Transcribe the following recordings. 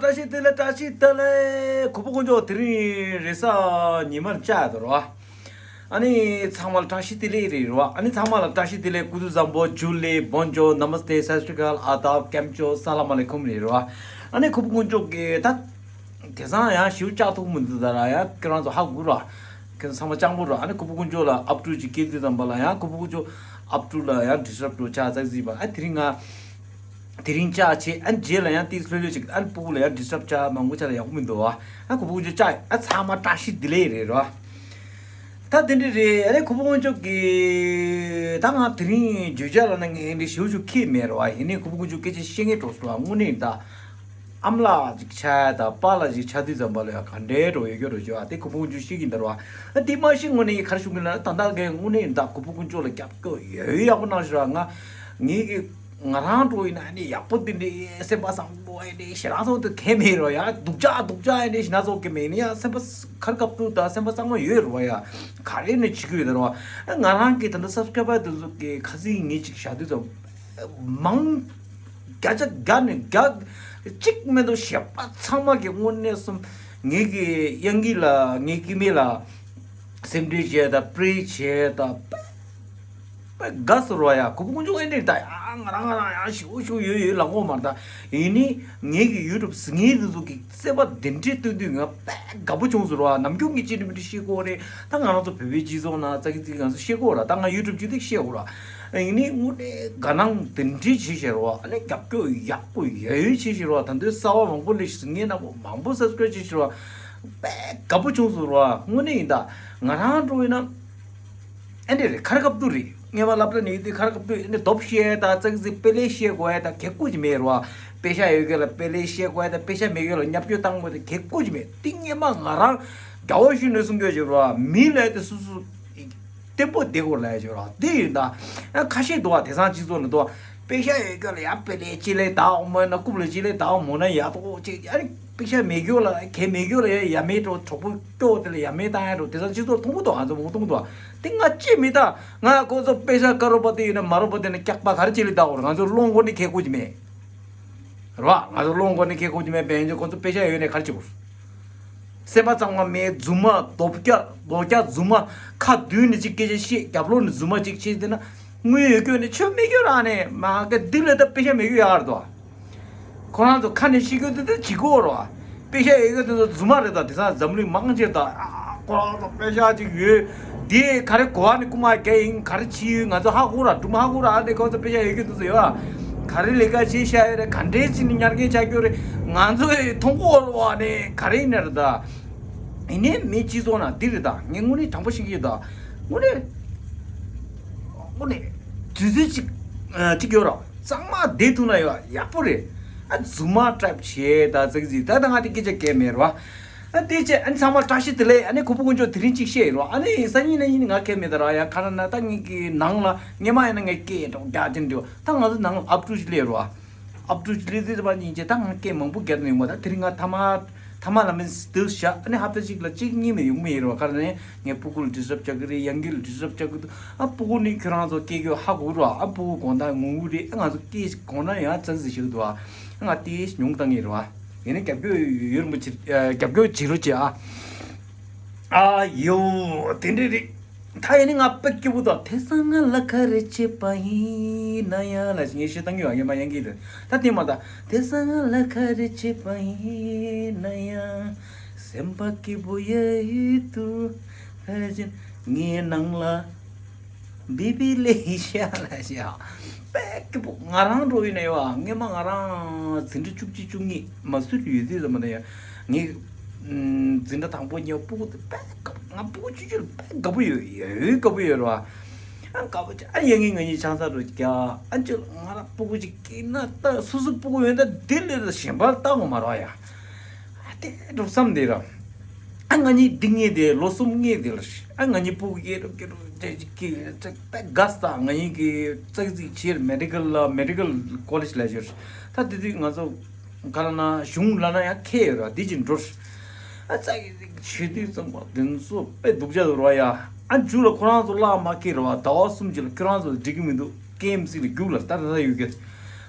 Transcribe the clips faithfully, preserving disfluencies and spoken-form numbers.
བཀྲ་ཤིས་བདེ་ལེགས། བཀྲ་ཤིས་བདེ་ལེགས། གུས་པ་དཀོན་མཆོག། དེ་རིང་རེས་གཟའ་ཉི་མར་བཅར་ཡོད་རེད་བ། ཨ་ནི་ཚང་མ་ལ་བཀྲ་ཤིས་བདེ་ལེགས་རེད་རེད་བ། ཨ་ནི་ཚང་མ་ལ་བཀྲ་ཤིས་བདེ་ལེགས། སྐུ་གཟུགས་བཟང་པོ། ཇུ་ལེ། བོན་ཇོ། ནམ་སྟེ། སད་སྲི་ཀལ། ཨ་དབ། ཀེམ་ཅོ། ས་ལ་མ་ལེ་ཁུམ་རེད་རེད་བ། ཨ་ནི་གུས་པ་དཀོན་མཆོག་གིས་ད་དེང་སང་ཡང་ཞེ་པོ་བཅར་ཐུབ་མི་འདུག་ད་ར། ཡང་ཁྱོད་རང་ཚོ་ཧ་གོ་ར། ཁྱོད་ཚང་མ་སྤྱང་པོ་ར། ཨ་ནི་གུས་པ་དཀོན་མཆོག་ལ་ཨབ་ཕྲུག་ཅིག་སྐྱེས་དུས་ཙམ་པ་ལ་ཡང་གུས་པ་དཀོན་མཆོག་ཨབ་ཕྲུག་ལ་ཡང་ཌི་སི་ཊབ་འགྲོ་ཆགས་ཙག་ཙིག་པ། ཨ་དེ་རིང་ང་དེ་རིང་བཅར་བྱས། ཨ་རྗེས་ལ་ཡང་ཏིས་ལྷོད་ལྷོད་ཅིག་ཨ་ཕྲུ་གུ་ལ་ཡང་ཌི་སི་ཊབ་བྱས་མང་པོ་ཆགས་ལ་ཡག་པོ་མི་འདུག་བ། ཨ་གུས་པ་དཀོན་མཆོག་བཅར། ཨ་ཚང་མ་བཀྲ་ཤིས་བདེ་ལེགས་རེད་ར། ད་དེ་འདྲ་རེད། ཨ་ནི་གུས་པ་དཀོན་མཆོག་གིས་ད་ང་དེ་རིང་བརྗོད་བྱ་ལ་ན་ངས་འདི་ཞུ་ཞུ་ཁྱེད་མེད་ར་བ། ཡིན་ནའི་གུས་པ་དཀོན་མཆོག་སྐད་ཆ་བཤད་ངེས་འགྲོ་སོང་བ། དངོས་གནས་ད་ཨ་མ་ལགས་ཅིག་ཆགས་ཡ་ད་པཱ་ལགས་ཅིག་ཆགས་དུས་ཙམ་པ་ལ་ཡང་ག་འདྲའི་འགྲོ་ཡོད་རྒྱུ་རེད་བ། དེ་གུས་པ་དཀོན་མཆོག་ཤེས་ཀྱི་འདུག་ར་བ། ཨ་དེ་མ་གཞི་དངོས་གནས་ག་རེ་ཞུ་གི་ན། ད་ལྟ་གའི་དངོས་གནས་ད་གུས་པ་དཀོན་མཆོག་ལ་རྒྱབ་སྐྱོར་ཡོད་ཡག་པོ་གནང་ཞིག་ར། ང་ངེད་ཀྱི་ང་རང་འགྲོ་ཡིན་ན་ནི་ཡག་པོ་དེ་འདྲའི་སེམས་པ་བཟང་པོ་ཡིན་ནི་ཞེ་དྲག་ཚོགས་དེ་གས་མེད་རོ་ཡ། སྡུག་ཅག་སྡུག་ཅག་ཡིན་ནི་ཞེ་དྲག་ཚོགས་གས་མེད་ནི་ཡ། སེམས་པ་ཁར་སྐབས་དུ་ད་སེམས་པ་གཙང་མ་ཡོད་རོ་ཡ། ག་རེ་ནི་བྱེད་ཀྱི་ཡོད་ད་རོ། ང་རང་གི་ད་ལྟ་སབ་སི་ཀ་རའི་བར་དེ་ཚོ་གི་ཁ་སང་ངེད་ཅིག་བཞག་དུས་ཙམ་མང་བརྒྱ་ཆ་བརྒྱ་ནས་བརྒྱ་གཅིག་མེད་དུ་གཞན་པ་ཚང་མ་གི་དངོས་གནས་སོམ་ངེད་ཀྱི་དབྱངས་སྐྱིད་ལ་ངེད་ཀྱི་མི་ལ། སེམས་ཁྲལ་བྱས་དང་པྲེ་བྱས་དང་པེ་པེ་དགའ་སོ་རོ་ཡ། གུས་པ་དཀོན་མཆོག་ཨེ་འདྲས་ད་ཡ། ང་རང་ང་རང་ཡང་ཞུ་ཞུ་ཡོད་ཡོད་ལ་ངོ་མར་ད། ཡིན་ནི་ངེད་ཀྱི་ཡུ་ཊུབ་ཟིན་ངེས་དེ་ཚོ་གི་རྩེད་པ་དེ་འདྲས་སྟོན་དུས་ང་པེ་དགའ་པོ་བྱུང་སོ་རོ་ཡ། ནམ་རྒྱུན་ངས་ཅི་འདྲ་མི་འདྲ་བཤད་གོ་རེད། ད་ང་རང་ཚོ་བོད་པའི་སྤྱི་ཚོགས་ནང་ཙག་གི་ཙིག་ང་ཚོ་བཤད་གོ་ར། ད་ང་ཡུ་ཊུབ་བརྒྱུད་དེ་བཤད་གོ་ར། ཡིན་ནི་དངོས་གནས་དགའ་སྣང་དེ་འདྲས་བྱེད་ཤེས་རོ་ཡ། ཨ་ནི་རྒྱབ་སྐྱོར་ཡག་པོ་ཡོད་ཡོད་བྱེད་ཤེས་རོ་ཡ། ད་འདོད་གསར་པ་མང་པོ་སླེབས་ཤེས། ངའི་ནང་མང་པོ་སབ་སི་ཀ་རའིབ་བྱེད་ཤེས་རོ་ཡ། དཔེ་དགའ་པོ་བྱུང་སོང་རོ། དངོས་གནས་ཡིན་ད། ང་རང་འགྲོ་ཡིན་ན་ཨེ་འདྲ་རེད། ཁར་སྐབས་དུ་རེད། ངས་མ་སློབ་གྲྭ་ནས་ཡོད་དུས་ཁར་སྐབས་དུ་ཨེ་འདྲ་རྡོབ་བཤད་ད་ཙག་ཙིག་དཔེ་ལས་བཤད་དགོས་ཡ་ད་གེ་ཀུ་ཅིག་མེད་རོ། དཔེ་ཤག་ཡོད་མཁན་ལ་དཔེ་ལས་བཤད་དགོས་ཡ་ད་དཔེ་ཤག་མེད་མཁན་ལ་བརྙས་བཅོས་བཏང་དགོས་ད་གེ་ཀུ་ཅིག་མེད། དེ་སྔས་མ་ང་རང་རྒྱལ་བ་ཤུལ་ནས་གསུང་རྒྱུ་ཞིག་རོ། མི་ལས་དེ་སུ་སུ་བརྟན་པོ་བསྡད་དགོས་ལ་ཡ་ཞིག་རོ། དེ་ཡིན་ད་ཁ་ཤས་འདུག་བ། དེང་སང་སྤྱི་ཚོགས་ནས་འདུག་བ། དཔེ་ཤག་ཡོད་རྒྱུ་ལ་ཡ་དཔེ་ལས་ཅི་ལས་ད་འོང་མོ་ན་རྐུབ་ལ་ཅི་ལས་ད་འོང་མོ་ན་ཡ་ཏོ་ཅིག་ཨ་རི་དཔེ་ཤག་མེད་རྒྱུ་ལ་གལ་མེད་རྒྱུ་ལ་ཡ་ཡ་མེད་འགྲོ། གྲོགས་པོ་སྐྱོ་དེ་ལ་ཡ་མེད་བཏང་ཡ་འགྲོ། དེ་ཚང་སྤྱི་ཚོགས་མཐོང་གི་འདུག་ང་ཚོ་མུ་མཐོང་འདུག་དེ་ང་ཅི་མི་ད་ང་ཁོ་ཚོ་དཔེ་ཤག་དཀར་རོ་པ་དེ་ཡིན་ན་མ་རོ་པ་དེ་ན་སྐྱག་པ་ག་རེ་ཅི་ལས་ད་འོང་ང་ཚོ་སློང་གོ་ནི་ཁེ་ཁོ་ཅི་མེད་རོ། ང་ཚོ་སློང་གོ་ནི་ཁེ་ཁོ་ཅི་མེད། བན་ཅོ་ཁོ་ཚོ་དཔེ་ཤག་ཡོད་ནས་ག་རེ་ཅི་བོ། སེམས་པ་གཙང་མ་མེད། རྫུན་མ་རྡོབ་རྒྱག་རྡོ་རྒྱག་རྫུན་མ། ཁ་བསྡུས་ནས་ཅིག་སྐད་ཆ་བཤད། རྒྱབ་ལོགས་ནས་རྫུན་མ་ཅིག་བཤད་དེ་ན་དངུལ་ཡོད་རྒྱུ་ནི་ཆོས་མེད་རྒྱུ་ར་ནས་མ་ག་འདི་ལས་ད་དཔེ་ཤག་མེད་རྒྱུ་ཡག་རེད་དོ། ཁོ་རང་ཚོ་ཁ་ནས་བཤད་རྒྱུ་དེ་ད་བྱེད་དགོས་རོ། དཔེ་ཤག་ཡོད་རྒྱུ་དེ་ཚོ་རྫུན་མ་རེད་ད། དེང་སང་འཛམ་གླིང་མང་ཆེ་ད་ཨ་ཁོ་རང་ཚོ་དཔེ་ཤག་ཅིག་ཡོད། དེ་ག་རེ་གོ་བ་ནི་རྐུ་མ་རྒྱག་ཡིན། ག་རེ་བྱེད་ཡོད་ང་ཚོ་ཧ་གོ་ར། སྒྲུང་ཧ་གོ་ར། ཨ་ནི་ཁོ་ཚོ་དཔེ་ཤག་ཡོད་རྒྱུ་དེ་ཚོ་ཡོད་ཨ། ག་རེ་ལས་ཀ་བྱེད་ཤག་ཡོད་རེད། ག་འདྲའི་ཅིག་ནི་ཉར་མཁན་ཆགས་རྒྱུ་རེད། ང་ཚོ་ཡི་མཐོང་གོ་ར་བ་ནི་ག་རེ་ཡིན་ན་རེད་ད། ཡིན་ནའི་མི་སྤྱི་ཚོགས་ནང་འདི་རེད་ད། ངས་དངོས་གནས་དྲང་པོ་བཤད་ཀྱི་ཡོད་ད། དངོས་གནས་དངོས་གནས་དུས་ཚོད་ཅིག་ཨ་ཅིག་ཡོད་ར། གཙང་མ་བསྡད་ཐུབ་ན་ཡོད་ཡག་པོ་རེད། ཨ་རྫུན་མ་ཊའིབ་བྱས་ད་ཙག་ཙིག་ད་ད་ང་དེ་སྐད་ཆ་གས་མེད་ར། ཨ་དེ་བྱས་ཨ་ནི་ཚང་མ་བཀྲ་ཤིས་བདེ་ལེགས། ཨ་ནི་གུས་པ་དཀོན་མཆོག་དེ་རིང་ཅིག་བཤད་ཡོད་ར། ཨ་ནི་སང་ཉིན་གནངས་ཉིན་ང་གས་མེད་ད་ར། ཡ་ག་རེ་ན་ད་ངེད་ཀྱི་ནང་ལ་སྔས་མ་ཡིན་ན་ངས་སྐད་འགྲོ་རྒྱག་དེ་འདྲ་ད་ང་ཚོ་ནང་ལ་ཨབ་ཕྲུག་ཅིག་སླེབས་ར། ཨབ་ཕྲུག་ཅིག་སླེབས་དུས་ཙམ་པ་ཉིན་བྱས་ད་ང་སྐད་མང་པོ་རྒྱག་ནས་ཡོང་བ། ད་དེ་རིང་ང་ཐ་མ་ཐ་མ་ལ་མིན་སྟིལ་བཞག་ཨ་ནི་ཧབ་ཏ་གཅིག་ལ་གཅིག་གཉིས་མེད་ཡོང་མེད་ཡིན་ར། ག་རེ་ནས་ངས་སྤུ་གུ་ལ་ཌི་སི་ཊབ་རྒྱག་གི་རེད། དབྱངས་སྐྱིད་ལ་ཌི་སི་ཊབ་རྒྱག་གི་འདུག་ཨ་སྤུ་གུ་ནི་ཁྱོད་རང་ཚོ་སྐད་རྒྱག་ཧ་གོ་ར། ཨ་སྤུ་གུ་དགོང་དག་ངུ་གི་རེད། ཨ་ང་ཚོ་སྐད་དགོང་དག་ཡང་ཙག་ཙིག་བཤད་འདུག་ཨ་ང་དེ་ཉུང་བཏང་གི་རེད་བ། ཡིན་ན་རྒྱབ་སྐྱོར་ཡོད་རིན་པོ་ཆེ། རྒྱབ་སྐྱོར་བྱེད་རོགས་བྱེད་ཨ། ཨ་ཡོ་དེ་འདྲ་རེད། ད་ཡིན་ནི་ང་དཔེ་སྐྱིད་པོ་དང་དེང་སང་ང་ལ་ག་རེ་བྱས་པ་ཡིན་ན་ཡང་ལ་ཞིག་ངས་བཤད་བཏང་གི་ཡོད། ངས་མ་ཡང་གི་རེད། ད་དེ་མ་ད་དེང་སང་ང་ལ་ག་རེ་བྱས་པ་ཡིན་ན་ཡང་སེམས་པ་སྐྱིད་པོ་ཡོད་དུ་ཕལ་ཆེར་ངའི་ནང་ལ་བི་བི་ལེ་ཤ་ལ་ཤ་དཔེ་སྐྱིད་པོ། ང་རང་འགྲོ་ཡིན་ན་ཡོད་ཨ། ངས་མ་ང་རང་འཛིན་གྲྭ་བཅུ་གཅིག་བཅུ་གཉིས་མ་སུ་ཡོད་དུས་ཙམ་པ་ན་ཡང་ངས་འཛིན་གྲྭ་དང་པོ་ཉོ་སྤུ་གུ་དེ་དཔེ་དགའ་པོ། ང་སྤུ་གུ་ཆུང་ཆུང་ལ་དཔེ་དགའ་པོ་ཡོད་ཡོད་དགའ་པོ་ཡོད་རེད་བ། ཨ་དགའ་པོ་ཅིག་ཨ་ཡ་ངའི་ང་གཉིས་ཆང་ས་རུ་རྒྱག་ཨ་ཅོ་ང་རང་སྤུ་གུ་ཅིག་སྐྱེས་ན་ད་སོ་སོ་སྤུ་གུ་ཡོད་ད་དེ་ལས་ད་གཞན་པ་ལ་ལྟ་དགོས་མ་རེད་བ་ཡ། ཨ་དེ་འགྲོ་བསམ་དེ་ར། ཨ་ང་གཉིས་འདི་ངེས་དེ་ལོ་གསུམ་ངེས་དེ་ལ་ཨ་ང་གཉིས་སྤུ་གུ་སྐྱེས་རུ་སྐྱེས་རུ་ཅེ་ཅིག་སྐྱེས་ཅིག་དཔེ་དགའ་ས། ང་གཉིས་ཀྱི་ཙག་ཙིག་བྱས་མེ་ཌི་ཀལ་ལ་མེ་ཌི་ཀལ་ཀོ་ལེཇ་ལ་བཞུར། ད་དེ་དུས་ང་ཚོ་ག་ལ་ན་གཞུང་ལ་ན་ཡང་ཁེ་ཡོད་ར་འདི་ཅིག་འགྲོ། ཨ་ཙག་གི་ཅིག་བྱེད་དུས་ཙམ་པ་དེ་ཚོ་དཔེ་སྡུག་ཅག་ཏུ་ར་ཡ། ཨ་མཇུག་ལ་ཁོ་རང་ཚོ་བརླག་མ་ཁེ་ར་བ། ཟླ་བ་གསུམ་ཅིག་ལ་ཁྱོད་རང་ཚོ་འགྲིག་གི་མི་འདུག་ཀེམ་སི་ལ་རྒྱུགས་ལ་ལྟ་ལྟ་ཡོད་གི།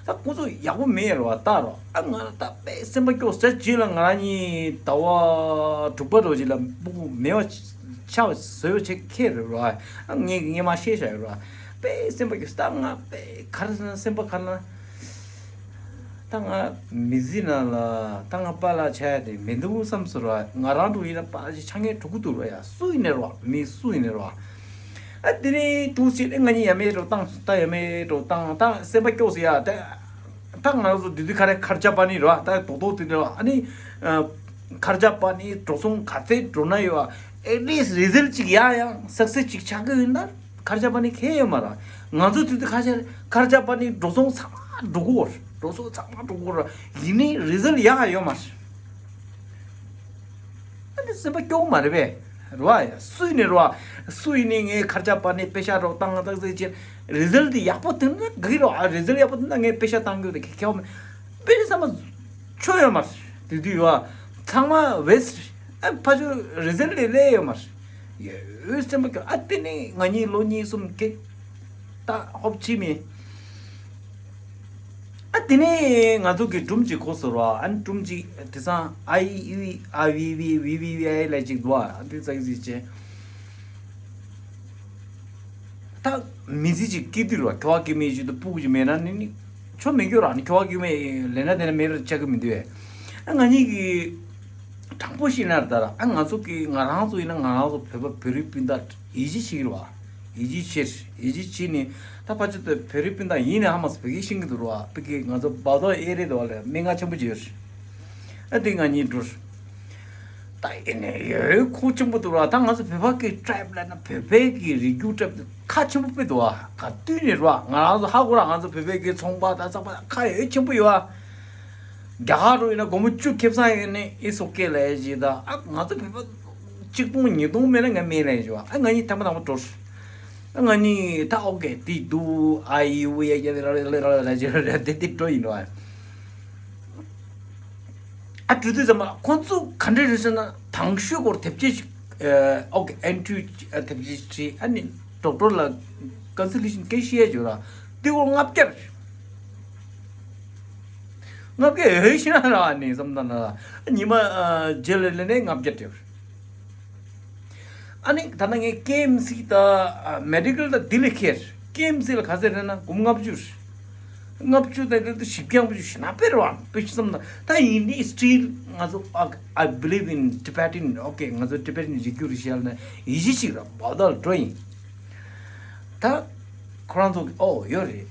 ད་ཁོ་ཚོ་ཡག་པོ་མེད་རེད་བ། ལྟ་རོགས། ཨ་ང་ད་དཔེ་སེམས་པ་སྐྱོ་ཟེར། རྗེས་ལ་ང་རང་གཉིས་ཟླ་བ་དྲུག་པ་རོ་རྗེས་ལ་སྤུ་གུ་མེད་པ་ཆགས་བཟོས་བྱས་ཁེལ་རེད་བ། ཨ་ངས་ངས་མ་བཤད་བཞག་ཡོད་རེད་བ། དཔེ་སེམས་པ་སྐྱོ། ད་ང་དཔེ་ག་རེ་ཟེར་ན། སེམས་པ་ག་རེ་ན། ད་ང་མི་ཚེ་ནང་ལ་ད་ང་པཱ་ལགས་ཆགས་ཡ་དེ་མི་འདུག་བསམ་སོང་ར། ང་རང་འདྲ་ཡིན་ན་པཱ་ལགས་ཆགས་མཁན་འགྲོ་གི་འདུག་ར། ཡ་སུ་ཡིན་ནའི་ར། མི་སུ་ཡིན་ནའི་ར། ཨ་དེ་ནས་འདུག་སེ་ང་གཉིས་ཡ་མེད་འགྲོ་བཏང་། ད་ཡ་མེད་འགྲོ་བཏང་། ད་སེམས་པ་སྐྱོ་སོང་ཡ། ད་ད་ང་ཚོ་དེ་དུས་ག་རེ་ཁར་ཆ་པ་ནི་ར། ད་རྡོག་རྡོག་དེ་འདྲ་ར། ཨ་ནི་ཁར་ཆ་པ་ནི་འགྲོ་སོང་ག་ཚད་འགྲོ་ན་ཡོད། ཨེ་ལི་སི་རི་ཟལ་ཅིག་ཡ་ཡང་སག་སེ་སི་ཅིག་ཆགས་ཀྱི་ཡོད་ན། ཁར་ཆ་པ་ནི་ཁེ་ཡོད་མ་ར། ང་ཚོ་དུས་དུས་ཁར་ཆ་ཁར་ཆ་པ་ནི་འགྲོ་སོང་ཚང་མ་འགྲོ་གོ། འགྲོ་སོང་ཚང་མ་འགྲོ་གོ་ར། ཡིན་ནའི་རི་ཟལ་ཡག་ཡོད་མ་རེད། ཨ་ནི་སེམས་པ་སྐྱོ་མ་རེད་པས། རེད་བ། སུ་ཡིན་ནའི་རེད་བ། སུ་ཡིན་ནའི་ངས་ཁར་ཆ་པ་ནི་པེ་ཤ་རོགས་བཏང་ཙག་ཙིག་བྱས། རི་ཟལ་དེ་ཡག་པོ་ཐོན་ན་དགའ་གི་རེད་བ། རི་ཟལ་ཡག་པོ་ཐོན་ན་ངས་པེ་ཤ་བཏང་རྒྱུ་དེ་ཁེ་ཁེ་བ་མེད། པེ་ཤ་ཚང་མ་ཆོ་ཡོད་མ་རེད། དེ་དུས་ཡོད་བ། ཚང་མ་ཝེ་སི་ཊི། ཨ་ཕ་ཆོས་རི་ཟལ་ལས་ལས་ཡོད་མ་རེད། ཡོད་སེམས་པ་སྐྱོ། ཨ་དེ་ནས་ང་གཉིས་ལོ་གཉིས་གསུམ་སྐྱེ། ད་ཧོབ་ཕྱི་མི། ཨ་དེ་ནས་ང་ཚོ་གི་སྒྲུང་ཅིག་གོ་སོང་ར། ཨ་སྒྲུང་ཅིག་དེང་སང་ཨ་ཡི་ཡུ་ཨ་བི་བི་བི་བི་བི་ཨའི་ལ་ཅིག་འདུག་ཨ། ཨ་དེ་ཙག་ཙིག་བྱས། ད་མི་ཚེ་ཅིག་སྐྱེལ་དུས་ར། ཁྱོ་ག་སྐྱེ་མི་ཞིག་ཏུ་སྤུ་གུ་ཅིག་མེད་ན་ནི་ནི་ཆོ་མི་སྐྱོ་ར། ནི་ཁྱོ་ག་སྐྱེ་མི་ལས་ན་དེ་ན་མེད་ར་ཆགས་ཀྱི་མི་འདུག་ཨེ། ཨ་ང་གཉིས་ཀྱི་དྲང་པོ་ཤེས་ན་ར། ད་ར་ཨ་ང་ཚོ་གི་ང་རང་ཚོ་ཡིན་ན་ང་རང་ཚོ་བོད་པ་བོད་རིགས་སྤུན་ཟླ་ཡིད་ཆེས་བྱེད་ཀྱི་རེད་བ། ཡིད་ཆེས་བྱེད། ཡིད་ཆེས་བྱེད་ནི། ད་ཕལ་ཆེར་དུ་བོད་རིགས་སྤུན་ཟླ་ཡིན་ནའི་ཧ་མ་སི་བོད་སྐད་ཤེས་ཀྱི་འདུག་ར་བ། བོད་སྐད་ང་ཚོ་བ་དོ་ཨེ་རེད་དོ་ལ་སྨྲེ་སྔགས་ཆེན་པོ་བརྗོད། ཨ་དེ་ང་གཉིས་འགྲོ། ད་ཨེ་ནས་ཡོད་ཁོ་ཆེན་པོ་འདུག་ར། ད་ང་ཚོ་བོད་པ་གི་ཊའིབ་ལ་ན་བོད་པའི་གི་རིགས་རྒྱུད་ཊའིབ་དེ་ཁ་ཆེན་པོ་དཔེ་འདུག་བ། ག་དུས་ནས་ར་ང་རང་ཚོ་ཧ་གོ་ར། ང་ཚོ་བོད་པའི་གི་ཚོང་པ་ད་ཚོང་པ་ཁ་ཡོད་ཆེན་པོ་ཡོད་བ། རྒྱ་གར་རུ་ཡིན་ན་སྒོར་མོ་བཅུ་ཁེབས་སང་ཡོད་ནས་ཨི་སོ་ཀེ་ལས་བྱེད། ད་ཨ་ང་ཚོ་བོད་པ་གཅིག་སྟོང་ཉིས་སྟོང་མེད་ན་ང་མེད་ལས་བྱེད་བ། ཨ་ང་གཉིས་ཐེངས་མ་དང་པོ་འགྲོ། ཨ་ང་གཉིས་ད་ཨོ་ཀེ་དེ་འདུག་ཨ་ཡི་ཝི་ཡ་ཡ་ར་ར་ར་ར་ར་ར་དེ་དེ་འགྲོ་ཡིན་ར། ཨ་གྲུ་དུས་ཙམ་པ་ཁོང་ཚོ་ག་འདྲ་རེད་ཟེར་ན། དང་ཤོས་སྐོར་དེབ་ཆས་ཤིག་ཨོ་ཀེ་ཨེན་ཊི་ཝི་དེབ་ཆས་ཤིག་ཨ་ནི་ཌོག་ཊར་ལ་ཀོན་སལ་ཊེ་ཤན་སྐད་བཤད་ཡ་བྱོས་ར། དེ་སྐོར་ལྔ་བརྒྱ་རེད། ལྔ་བརྒྱ་ཡོད་ཤི་ན་ར། ཨ་ནི་བསམ་ད་ན་ཉི་མ་རྗེས་ལ་ལས་ནས་ལྔ་བརྒྱ་སྤྲད། ཨ་ནི་ད་ལྟ་ངས་ཀེ་ཨེམ་སི་དང་མེ་ཌི་ཀལ་དང་དེ་ལས་ཁེར། ཀེ་ཨེམ་སི་ལ་ག་ཚད་རེད་ན་སྒོར་མོ་ལྔ་བཅུ། ལྔ་བཅུ་དང་དེ་དུ་བཞི་བརྒྱ་ལྔ་བཅུ་ཞེ་ན་དཔེ་རེད་བ། དཔེ་ཆ་བསམ་ན་ད་ཡིན་ནི་སི་ཊིལ་ང་ཚོ་I believe in Tibetan, okay, ང་ཚོ་ཊི་བེ་ཊན་རིགས་རྒྱུད་རེད་ཤག་ལ་ཡིད་ཆེས་ཤིག་ར་བ་དལ་འགྲོ་ཡིན། ད་ཁོ་རང་ཚོ་གི་ཨོ་ཡོད་རེད།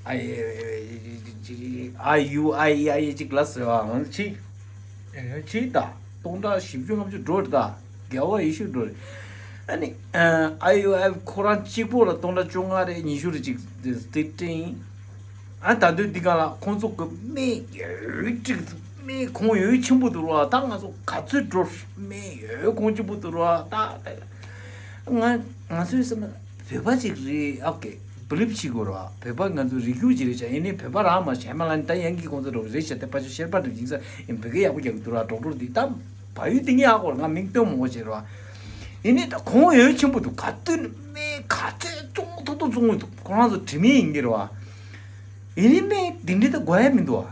ཨ་ཡུ་ཨ་ཡི་ཨ་ཡི་ཅིག་ལ་ཟེར་བ་ང་ཚོ་ཕྱི། ཨེ་ཕྱི་ད་སྟོང་ཕྲག་བཞི་བཅུ་ལྔ་བཅུ་འགྲོ་རེད། ད་དགེ་བ་ཡེ་ཤུ་འགྲོ་རེད། ཨ་ནི་ཨ་ཡུ་ཨ་ཡི་ཁོ་རང་གཅིག་པོ་ལ་སྟོང་ཕྲག་བཅོ་ལྔ་རེད་ཉི་ཤུ་རེད་ཅིག་དེ་སྟེ་སྤྲད་ཡིན། ཨ་ད་དུས་འདི་ག་ལ་ཁོང་ཚོ་གི་སྨན་ཡོད་ཅིག་སྨན་ཁོང་ཡོད་ཆེན་པོ་འདུག་ར། ད་ང་ཚོ་ག་ཚོད་འགྲོ། སྨན་ཡོད་ཁོང་ཆེན་པོ་འདུག་ར། ད་ང་ང་ཚོའི་སེམས་ལ་བོད་པ་ཅིག་རེད། ཨོ་ཀེ་བི་ལིབ་བྱེད་དགོས་ར། བོད་པ་ང་ཚོ་རིགས་རྒྱུད་ཅིག་རེད་ཤག་ཡིན་ནའི་བོད་པ་རང་མ་བྱས་མ་ལ་ནི་ད་ཡང་གི་ཁོང་ཚོ་རོགས་རེད་ཤག་དེ་ཕ་ཆོ་ཤེར་པ་འདྲ་ཡིན་ས་ཡིན། བོད་སྐད་ཡག་པོ་རྒྱག་གི་འདུག་ར། ཌོག་ཊར་འདི་ད་བ་ཡུ་དེ་ངས་ཨ་གོ་ར། ང་མིང་སྟོན་མོ་བྱེད་ར། ཡིན་ནའི་ད་ཁོང་ཡོད་ཆེན་པོ་འདུག་ག་དུས་ནས་སྨན་ག་ཚོད་བཙོང་ཐོག་ཐོག་བཙོང་གི་འདུག་ཁོ་རང་ཚོ་དྲི་མེད་ཡིན་གྱི་རེད་བ། ཡིན་ནའི་སྨན་དེ་འདྲའི་ད་དགོས་ཡ་མི་འདུག་བ།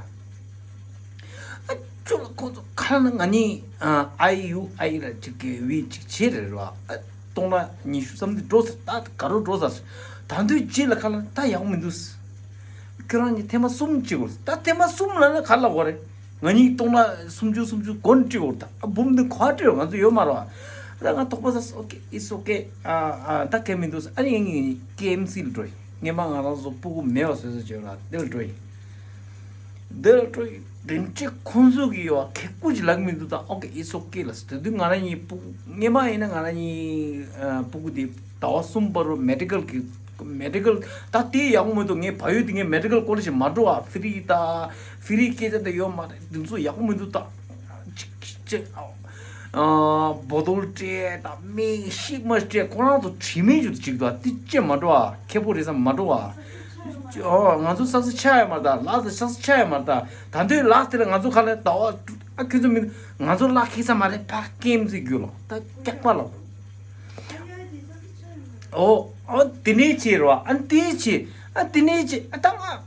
ཨ་ཅོ་ལ་ཁོང་ཚོ་ཁ་ན་ང་གཉིས་ཨ་ཡུ་ཨ་ཡི་ལ་ཅིག་གི་བི་ཅིག་བྱེད་རེད་ར། ཨ་སྟོང་ཕྲག་ཉི་ཤུ་ཙམ་དེ་འགྲོ་ཟེར། ད་ག་རུ་འགྲོ་ཟེར། ད་དུས་རྗེས་ལ་ཁ་ལ་ད་ཡག་པོ་མི་འདུག་ཁྱོད་རང་གཉིས་ཐེངས་མ་གསུམ་བྱེད་དགོས། ད་ཐེངས་མ་གསུམ་ལ་ན་ག་ལ་གོ་རེད། ང་གཉིས་སྟོང་ཕྲག་སུམ་ཅུ་སུམ་ཅུ་གོན་སྤྲད་དགོས། ད་ཨ་འབུམ་དེ་ག་སྤྲད་ང་ཚོ་ཡོད་མ་རེད་བ། ད་ང་དོགས་པ་ཟ། ཨོ་ཀེ་ཨིས་ཨོ་ཀེ་ཨ་ཨ་ད་གལ་མི་འདུག་ཨ་ནི་ངས་ཀེ་ཨེམ་སི་ལ་འགྲོ་ཡིན། ངས་མ་ང་རང་ཚོ་སྤུ་གུ་མེད་པ་བཟོས་ཟེར་བརྗོད་ལ་དེ་ལ་འགྲོ་ཡིན། འདི་ལ་འགྲོ་ཡིན། དེ་འདྲའི་ཁོང་ཚོ་གི་ཡོད་ཁེ་ཀུ་ཅིག་ལབ་མི་འདུག་ད་ཨོ་ཀེ་ཨིས་ཨོ་ཀེ་ལ་ཟེར། དེ་དུས་ང་རང་གཉིས་སྤུ་གུ་སྔས་མ་ཡིན་ན་ང་རང་གཉིས་ཨ་སྤུ་གུ་དེ་ཟླ་བ་གསུམ་བར་དུ་མེ་ཌི་ཀལ་གི་མེ་ཌི་ཀལ་ད་དེ་ཡག་པོ་མི་འདུག་ངས་བ་ཡུ་དེ་ངས་མེ་ཌི་ཀལ་ཀོ་ལེ་ཇི་མ་འགྲོ་བ། ཧྥི་རི་ད་ཧྥི་རི་སྐད་ཆ་དེ་ཡོད་མ་རེད། དེ་ཚོ་ཡག་པོ་མི་འདུག་ད་ཅིག་ཅིག་ཅིག་ཨ་བོ་དོལ་སྤྲད་དང་སྨན་ཤི་མ་སྤྲད་ཁོ་རང་ཚོ་དྲི་མེད་ཅིག་ཅིག་ད་དེ་ཅི་མ་འགྲོ་བ། ཁེ་པོ་རེད་བསམ་མ་འགྲོ་བ། ཨོ་ང་ཚོ་ས་ས་ཆ་ཡ་མ་ད་ལ་ས་ས་ས་ཆ་ཡ་མ་ད་ད་འདོད་ལ་དེ་ལ་ང་ཚོ་ཁ་ལ་ད་བ་ཨ་ཁྱོད་ཚོ་མི་ང་ཚོ་ལ་ཁེ་ས་མ་རེད། ཕ་ཀེམ་ཚིག་རྒྱུ་ལོ་ད་སྐྱག་པ་ལོ། ཨོ་ཨོ་དེ་ནས་ཆེ་རོ་ཨ་དེ་ཆེ་ཨ་དེ་ནས་ཆེ་ཨ་ད་ང་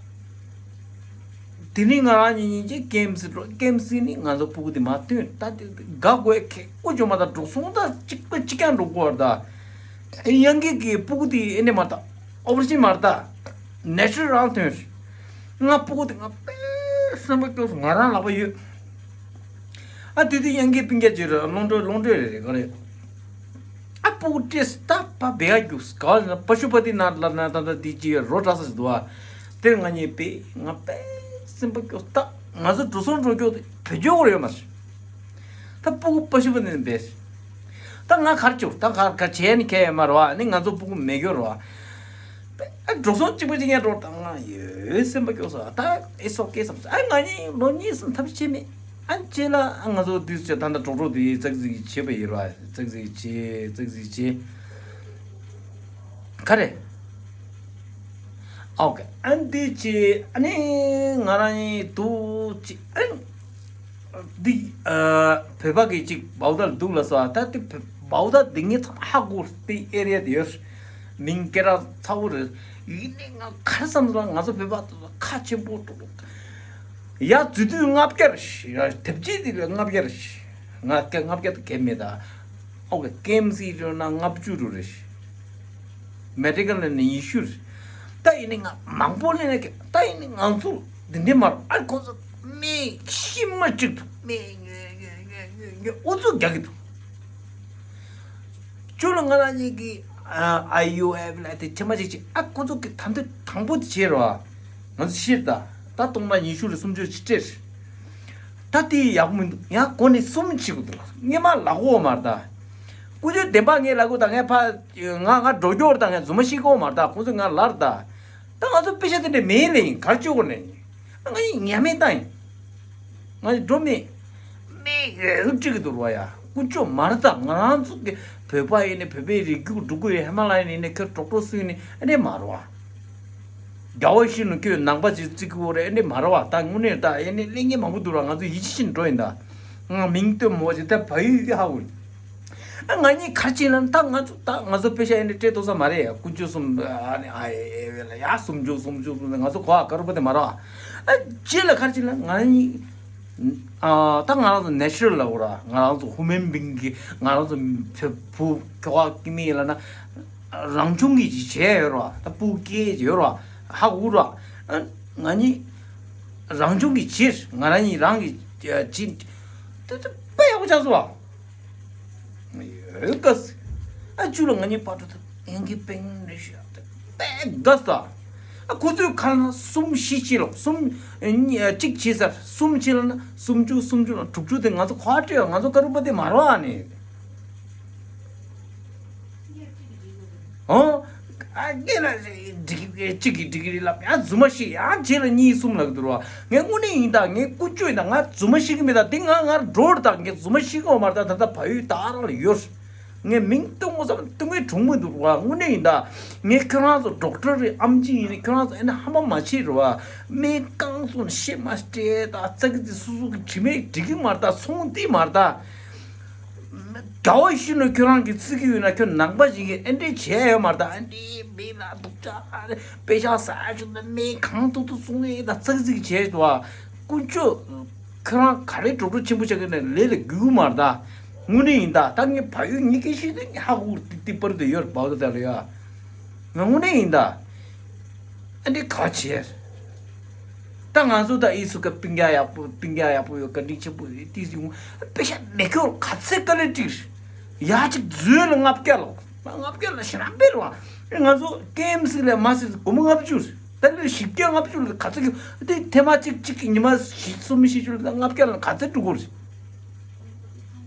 དེ་ནི་ང་རང་གཉིས་གཉིས་ཀྱི་ཀེམ་སི་འགྲོ། ཀེམ་སི་ནི་ང་ཚོ་སྤུ་གུ་དེ་མ་སྟོན་ད་དེ་དགའ་དགོས་ཁེ་ཀོ་ཅོ་མ་ད་འགྲོ་སོང་ད་གཅིག་པ་གཅིག་རྐྱང་འགྲོ་དགོས་བར་ད། ཡང་གི་གི་སྤུ་གུ་དེ་ཨེ་ནེ་མ་ད་ཨོ་པ་རེ་ཤན་མ་རེད་ད། ནེ་ཅུ་རལ་རང་ཐོན། ང་སྤུ་གུ་དེ་ང་དཔེ་སེམས་པ་སྐྱོ་སོང་། ང་རང་ལག་པ་ཡོད། ཨ་དེ་དུས་ཡང་གི་སྤུན་ཀྱག་ཅིག་རེད། ལོང་འགྲོ་ལོང་འགྲོ་རེད་རེད་ག་རེད། ཨ་སྤུ་གུ་སྤྲད་ད་པ་བེ་ག་རྒྱུགས་ག་བ་ན་པ་ཤུ་པ་ཏི་ན་ལ་ན་ད་ད་དེ་ཅི་ཡོད་རོ་འདྲ་ས་ཞིག་འདུག་ཨ། དེར་ང་གཉིས་པས་ང་དཔེ་སེམས་པ་སྐྱོ་ད། ང་ཚོ་འགྲོ་སོང་འགྲོ་སྐྱོ་དེ་བེད་སྤྱོད་གོ་ཡོད་མ་རེད། ད་སྤུ་གུ་པ་ཤུ་པ་ནས་འབད། ད་ང་གར་བཅུག་ད་གར་ག་བྱས་ནི་ཁྱད་ཡོད་མ་རེད་བ། ནི་ང་ཚོ་སྤུ་གུ་མེད་རྒྱུ་རེད་བ། ཨ་འགྲོ་སོང་གཅིག་པ་གཅིག་ཡང་འགྲོ་ད་ང་ཡོད་སེམས་པ་སྐྱོ་ས། ད་ཨེ་སོ་སྐད་བསམ་ས། ཨ་ང་གཉིས་ལོ་གཉིས་གསུམ་ཐབས་ཤེས་མེད། ཨ་ཅེ་ལ་ཨ་ང་ཚོ་དུས་ཚོད་ད་ལྟ་གྲོགས་གྲོགས་དེ་ཙག་ཙིག་བྱེད་པ་ཡིན་ར། ཙག་ཙིག་བྱེད་ཙག་ཙིག་བྱེད། ག་རེ། ཨོ་ཀེ། ཨ་འདི་ཅི་ཨ་ནི་ང་རང་ཡིན་དུ་ཅི་ཨ་འདི་ཨ་བོད་པ་གི་ཅིག་བའུ་ཏ་ལ་འདུག་ལ་སོ། ད་དེ་བའུ་ཏ་འདི་ངས་ཚང་མ་ཧ་གོ་དེ་ཨེ་རི་ཡ་དེ་ཡོད། མིང་སྐད་གྲགས་ཚ་བོ་རེད། ཡིན་ནི་ང་ག་རེ་བསམ་སོང་ང་ཚོ་བོད་པ་དེ་ཚོ་ཁ་ཆེན་པོ་འགྲོ། ཡ་རྫུས་དུས་ལྔ་བརྒྱ་རེད། ཡ་དེབ་ཅི་དེ་ལྔ་བརྒྱ་རེད། ལྔ་བརྒྱ་ལྔ་བརྒྱ་དེ་གལ་མེད་ད། ཨོ་ཀེ། ཀེམ་སི་རེད་ན་ལྔ་བཅུ་རུ་རེད། མེ་ཌི་ཀལ་ནས་ཉི་ཤུ་རེད། ད་ཡིན་ནི་ང་མང་པོ་ལེན་ན་ཀེ་ད་ཡིན་ནི་ང་ཚོ་འདི་འདྲ་མ་རེད། ཨ་ཁོང་ཚོ་མི་ཤི་མ་གཅིག་ཏུ་མི་ཉོ་ཉོ་ཉོ་ཉོ་ཉོ་ཨུ་ཚུགས་རྒྱག་གི་འདུག་ཅུ་ལ་ང་རང་གཉིས་ཀྱི་ཨ་ཨའི་ཡུ་ཨེཕ་ལ་དེ་ཆེ་མ་ཅིག་ཅིག་ཨ་ཁོ་ཚོ་གི་ད་འདི་དང་པོ་དེ་བྱེད་རོགས། ང་ཚོ་ཤེས་ད། ད་སྟོང་པ་ཉི་ཤུ་རེ་སུམ་ཅུ་ཅིག་སྤྲད། ད་དེ་ཡག་པོ་མི་འདུག་ཡང་གོ་ནས་གསུམ་བྱེད་དགོས་འདུག་ངས་མ་ལག་འོག་མར་ད། ཀུ་ཅོ་བདེན་པ་ངས་ལབ་དགོས་ད། ངས་ཕ་ང་ང་འགྲོ་རྒྱུ་རེད་ད། ངས་རྫུན་མ་ཤི་གོ་མར་ད། ཁོང་ཚོས་ང་ལར་ད། ད་ང་ཚོ་པེ་ཤ་དེ་འདྲ་མེད་ལེ་ཡིན་གར་བཅུག་གོ་ནས། ང་ཡིན་ཉ་མེད་ད་ཡིན། ང་ཡིན་འགྲོ་མེད། མེད་ཡོད་ཅིག་འདུག་བ་ཡ། ཀུ་ཅོ་མར་ད། ང་རང་ཚོ་གི་བོད་པ་ཡིན་ནས་བོད་པའི་རིགས་རྒྱུད་འགྲོ་གི་ཡོད། ཧི་མ་ལ་ཡ་ནས་ཡིན་ནས་ཁྱོད་གྲོགས་གྲོགས་སུ་ཡིན་ནས་ཨ་ནེ་མ་རོ་བ། རྒྱལ་བ་ཡིད་བཞིན་ནོར་བུ་ཁྱོད་ནང་པ་ཅིག་བརྩི་གི་ཡོད་རེད། ཨེ་འདྲས་མ་རེད་བ། ད་དངོས་གནས་ད་ཨེ་ནས་གླེང་མཁན་མང་པོ་འདུག་ར། ང་ཚོ་ཡིད་ཆེས་བྱེད་འགྲོ་ཡིན་ད། ང་མིང་བཏོན་མོ་ཅིག་ད་བལ་ཡུལ་གྱི་ཧ་གོ། ཨ་ང་གཉིས་ག་རེ་བྱེད་ན་ད་ང་ཚོ་ད་ང་ཚོ་པེ་ཤ་ཨེ་འདྲས་སྤྲད་ཐུབ་ས་མ་རེད། ཀུན་སྤྱོད་གསུམ་ཨ་ནི་ཨ་ཨེ་ཨེ་ལ་ཡ་སུམ་ཅུ་སུམ་ཅུ་སུམ་ཅུ་ང་ཚོ་གོ་ཨ་དཀར་པོ་དེ་མ་རེད་བ། ཨ་རྗེས་ལ་ག་རེ་བྱེད་ན་ང་གཉིས། ཨ་ད་ང་རང་ཚོ་ནེ་ཅུ་རལ་ལ་འོ་ར། ང་རང་ཚོ་ཧུ་མན་བིང་གི་ང་རང་ཚོ་བུ་ཁྱོ་ག་སྐྱེ་མི་ཡིན་ལ་ན་རང་བྱུང་གི་ཅིག་བྱས་ཡོད་ར། ད་སྤུ་གུ་སྐྱེས་ཡོད་ར། ཧ་གོ་ར། ཨ་ང་གཉིས་རང་བྱུང་གི་བྱས། ང་རང་གཉིས་རང་གི་ཅི་ད་ད་དཔེ་ཡག་པོ་ཆགས་སོང་བ། ཡོད་ག་སི། ཨ་ཅུ་ལ་ང་གཉིས་པར་འགྲོ་ད་ཨེན་གི་པེང་རེ་ཤི་ཡ་ད་དཔེ་དགའ་ས། ཨ་ཁོ་ཚོས་ཁ་ན་གསུམ་བཞི་བྱས་ལོ། གསུམ་གཉིས་གཅིག་བྱས་ཚར། གསུམ་བྱས་ལ་ན་སུམ་ཅུ་སུམ་ཅུ་ལ་དྲུག་ཅུ་དེ་ང་ཚོ་ཁ་བྲལ་ང་ཚོ་ཀ་རུ་པ་དེ་མ་རོ་ཨ་ནི། ཨོ། ཨ་ངས་ལ་འགྲིག་གི་གཅིག་གིས་འགྲིག་གི་རེད་ལབ་ཡང་རྫུན་མ་ཤི་ཡང་རྗེས་ལ་གཉིས་གསུམ་ལབ་གི་འདུག་རོ། ངས་དངོས་གནས་ཡིན་ད། ངས་ཀུན་སྤྱོད་ཡིན་ད། ང་རྫུན་མ་ཤི་གི་མེད་ད། དེ་ང་ང་འགྲོ་རེད་ད། ངས་རྫུན་མ་ཤི་གི་ཡོད་མ་རེད་ད། ད་ལྟ་བལ་ཡུལ་ད་རང་ལ་ཡོད། ངས་མིང་བཏོན་དགོས་བསམ་བཏོན་གི་གྲུང་མི་འདུག་རོ། དངོས་གནས་ཡིན་ད། ངས་ཁྱོད་རང་ཚོ་ཌོག་ཊར་རེད་ཨམ་ཆི་ཡིན་རེད། ཁྱོད་རང་ཚོ་ཨེ་ན་ཧ་མ་མ་བྱེད་རོ། སྨན་རྐང་བཙུགས་ཤེས་མ་སྤྲད་ད། ཙག་གི་སུ་སུ་གི་དྲི་མེད་འགྲིག་གི་མ་རེད་ད། ཚོང་འདི་མ་རེད་ད། དགའ་བ་ཤི་ནོ་ཁྱོད་རང་གི་བརྩི་གི་ཡོད་ན་ཁྱོད་ནང་པ་ཞིག་གིས་ཨེ་འདྲས་བྱས་ཡོད་མ་རེད་ད། ཨེ་འདྲས་མི་ལ་སྡུག་ཅག་རེད། པེ་ཤག་ཟ་ཆུ་ད་མི་གང་ཐུབ་ཐུབ་སོང་ཡོད་ད། ཙག་ཙིག་བྱས་འདུག་ཨ། ཀུན་སྤྱོད་ཁྱོད་རང་ག་རེ་གྲོགས་གྲོགས་ཆེན་པོ་ཆགས་ཀྱི་ནས་ལས་ལ་དགོས་གི་མ་རེད་ད། དངོས་གནས་ཡིན་ད། ད་ངས་བལ་ཡུལ་ཉི་སྐད་ཤེས་དུས་ངས་ཧ་གོ་གི་ཏི་ཏི་པར་དུ་ཡོད་རེད་བའོ་ད་ལ་ཡ། ང་དངོས་གནས་ཡིན་ད། ཨ་འདི་ག་བྱས། ད་ང་ཚོ་ད་ཨི་སུ་ཀ་སྤུན་ཀྱག་ཡག་པོ་སྤུན་ཀྱག་ཡག་པོ་ཡོད། བཀའ་དྲིན་ཆེན་པོ་ཡོད། ཏི་སི་ཡོང་པེ་ཤ་མེ་ཁྱོར་ག་ཚད་དཀའ་ལས་ཀྲིག་ཡ་གཅིག་འཛུལ་ལ་ལྔ་བརྒྱ་ལོ། ལྔ་བརྒྱ་ལ་ཞེ་དྲག་འབེལ་བ། ང་ཚོ་ཀེམ་སི་ལ་མ་སི་སྒོར་མོ་ལྔ་བཅུ་རེད། ད་ལོ་བཞི་བརྒྱ་ལྔ་བཅུ་ལ་ག་ཚད་ཀྱི་དེ་ཐེངས་མ་གཅིག་གཅིག་གི་ཉི་མ་བཞི་གསུམ་བཞི་བཅུ་ལ་ལྔ་བརྒྱ་ལ་ག་ཚད་འགྲོ་གི་རེད།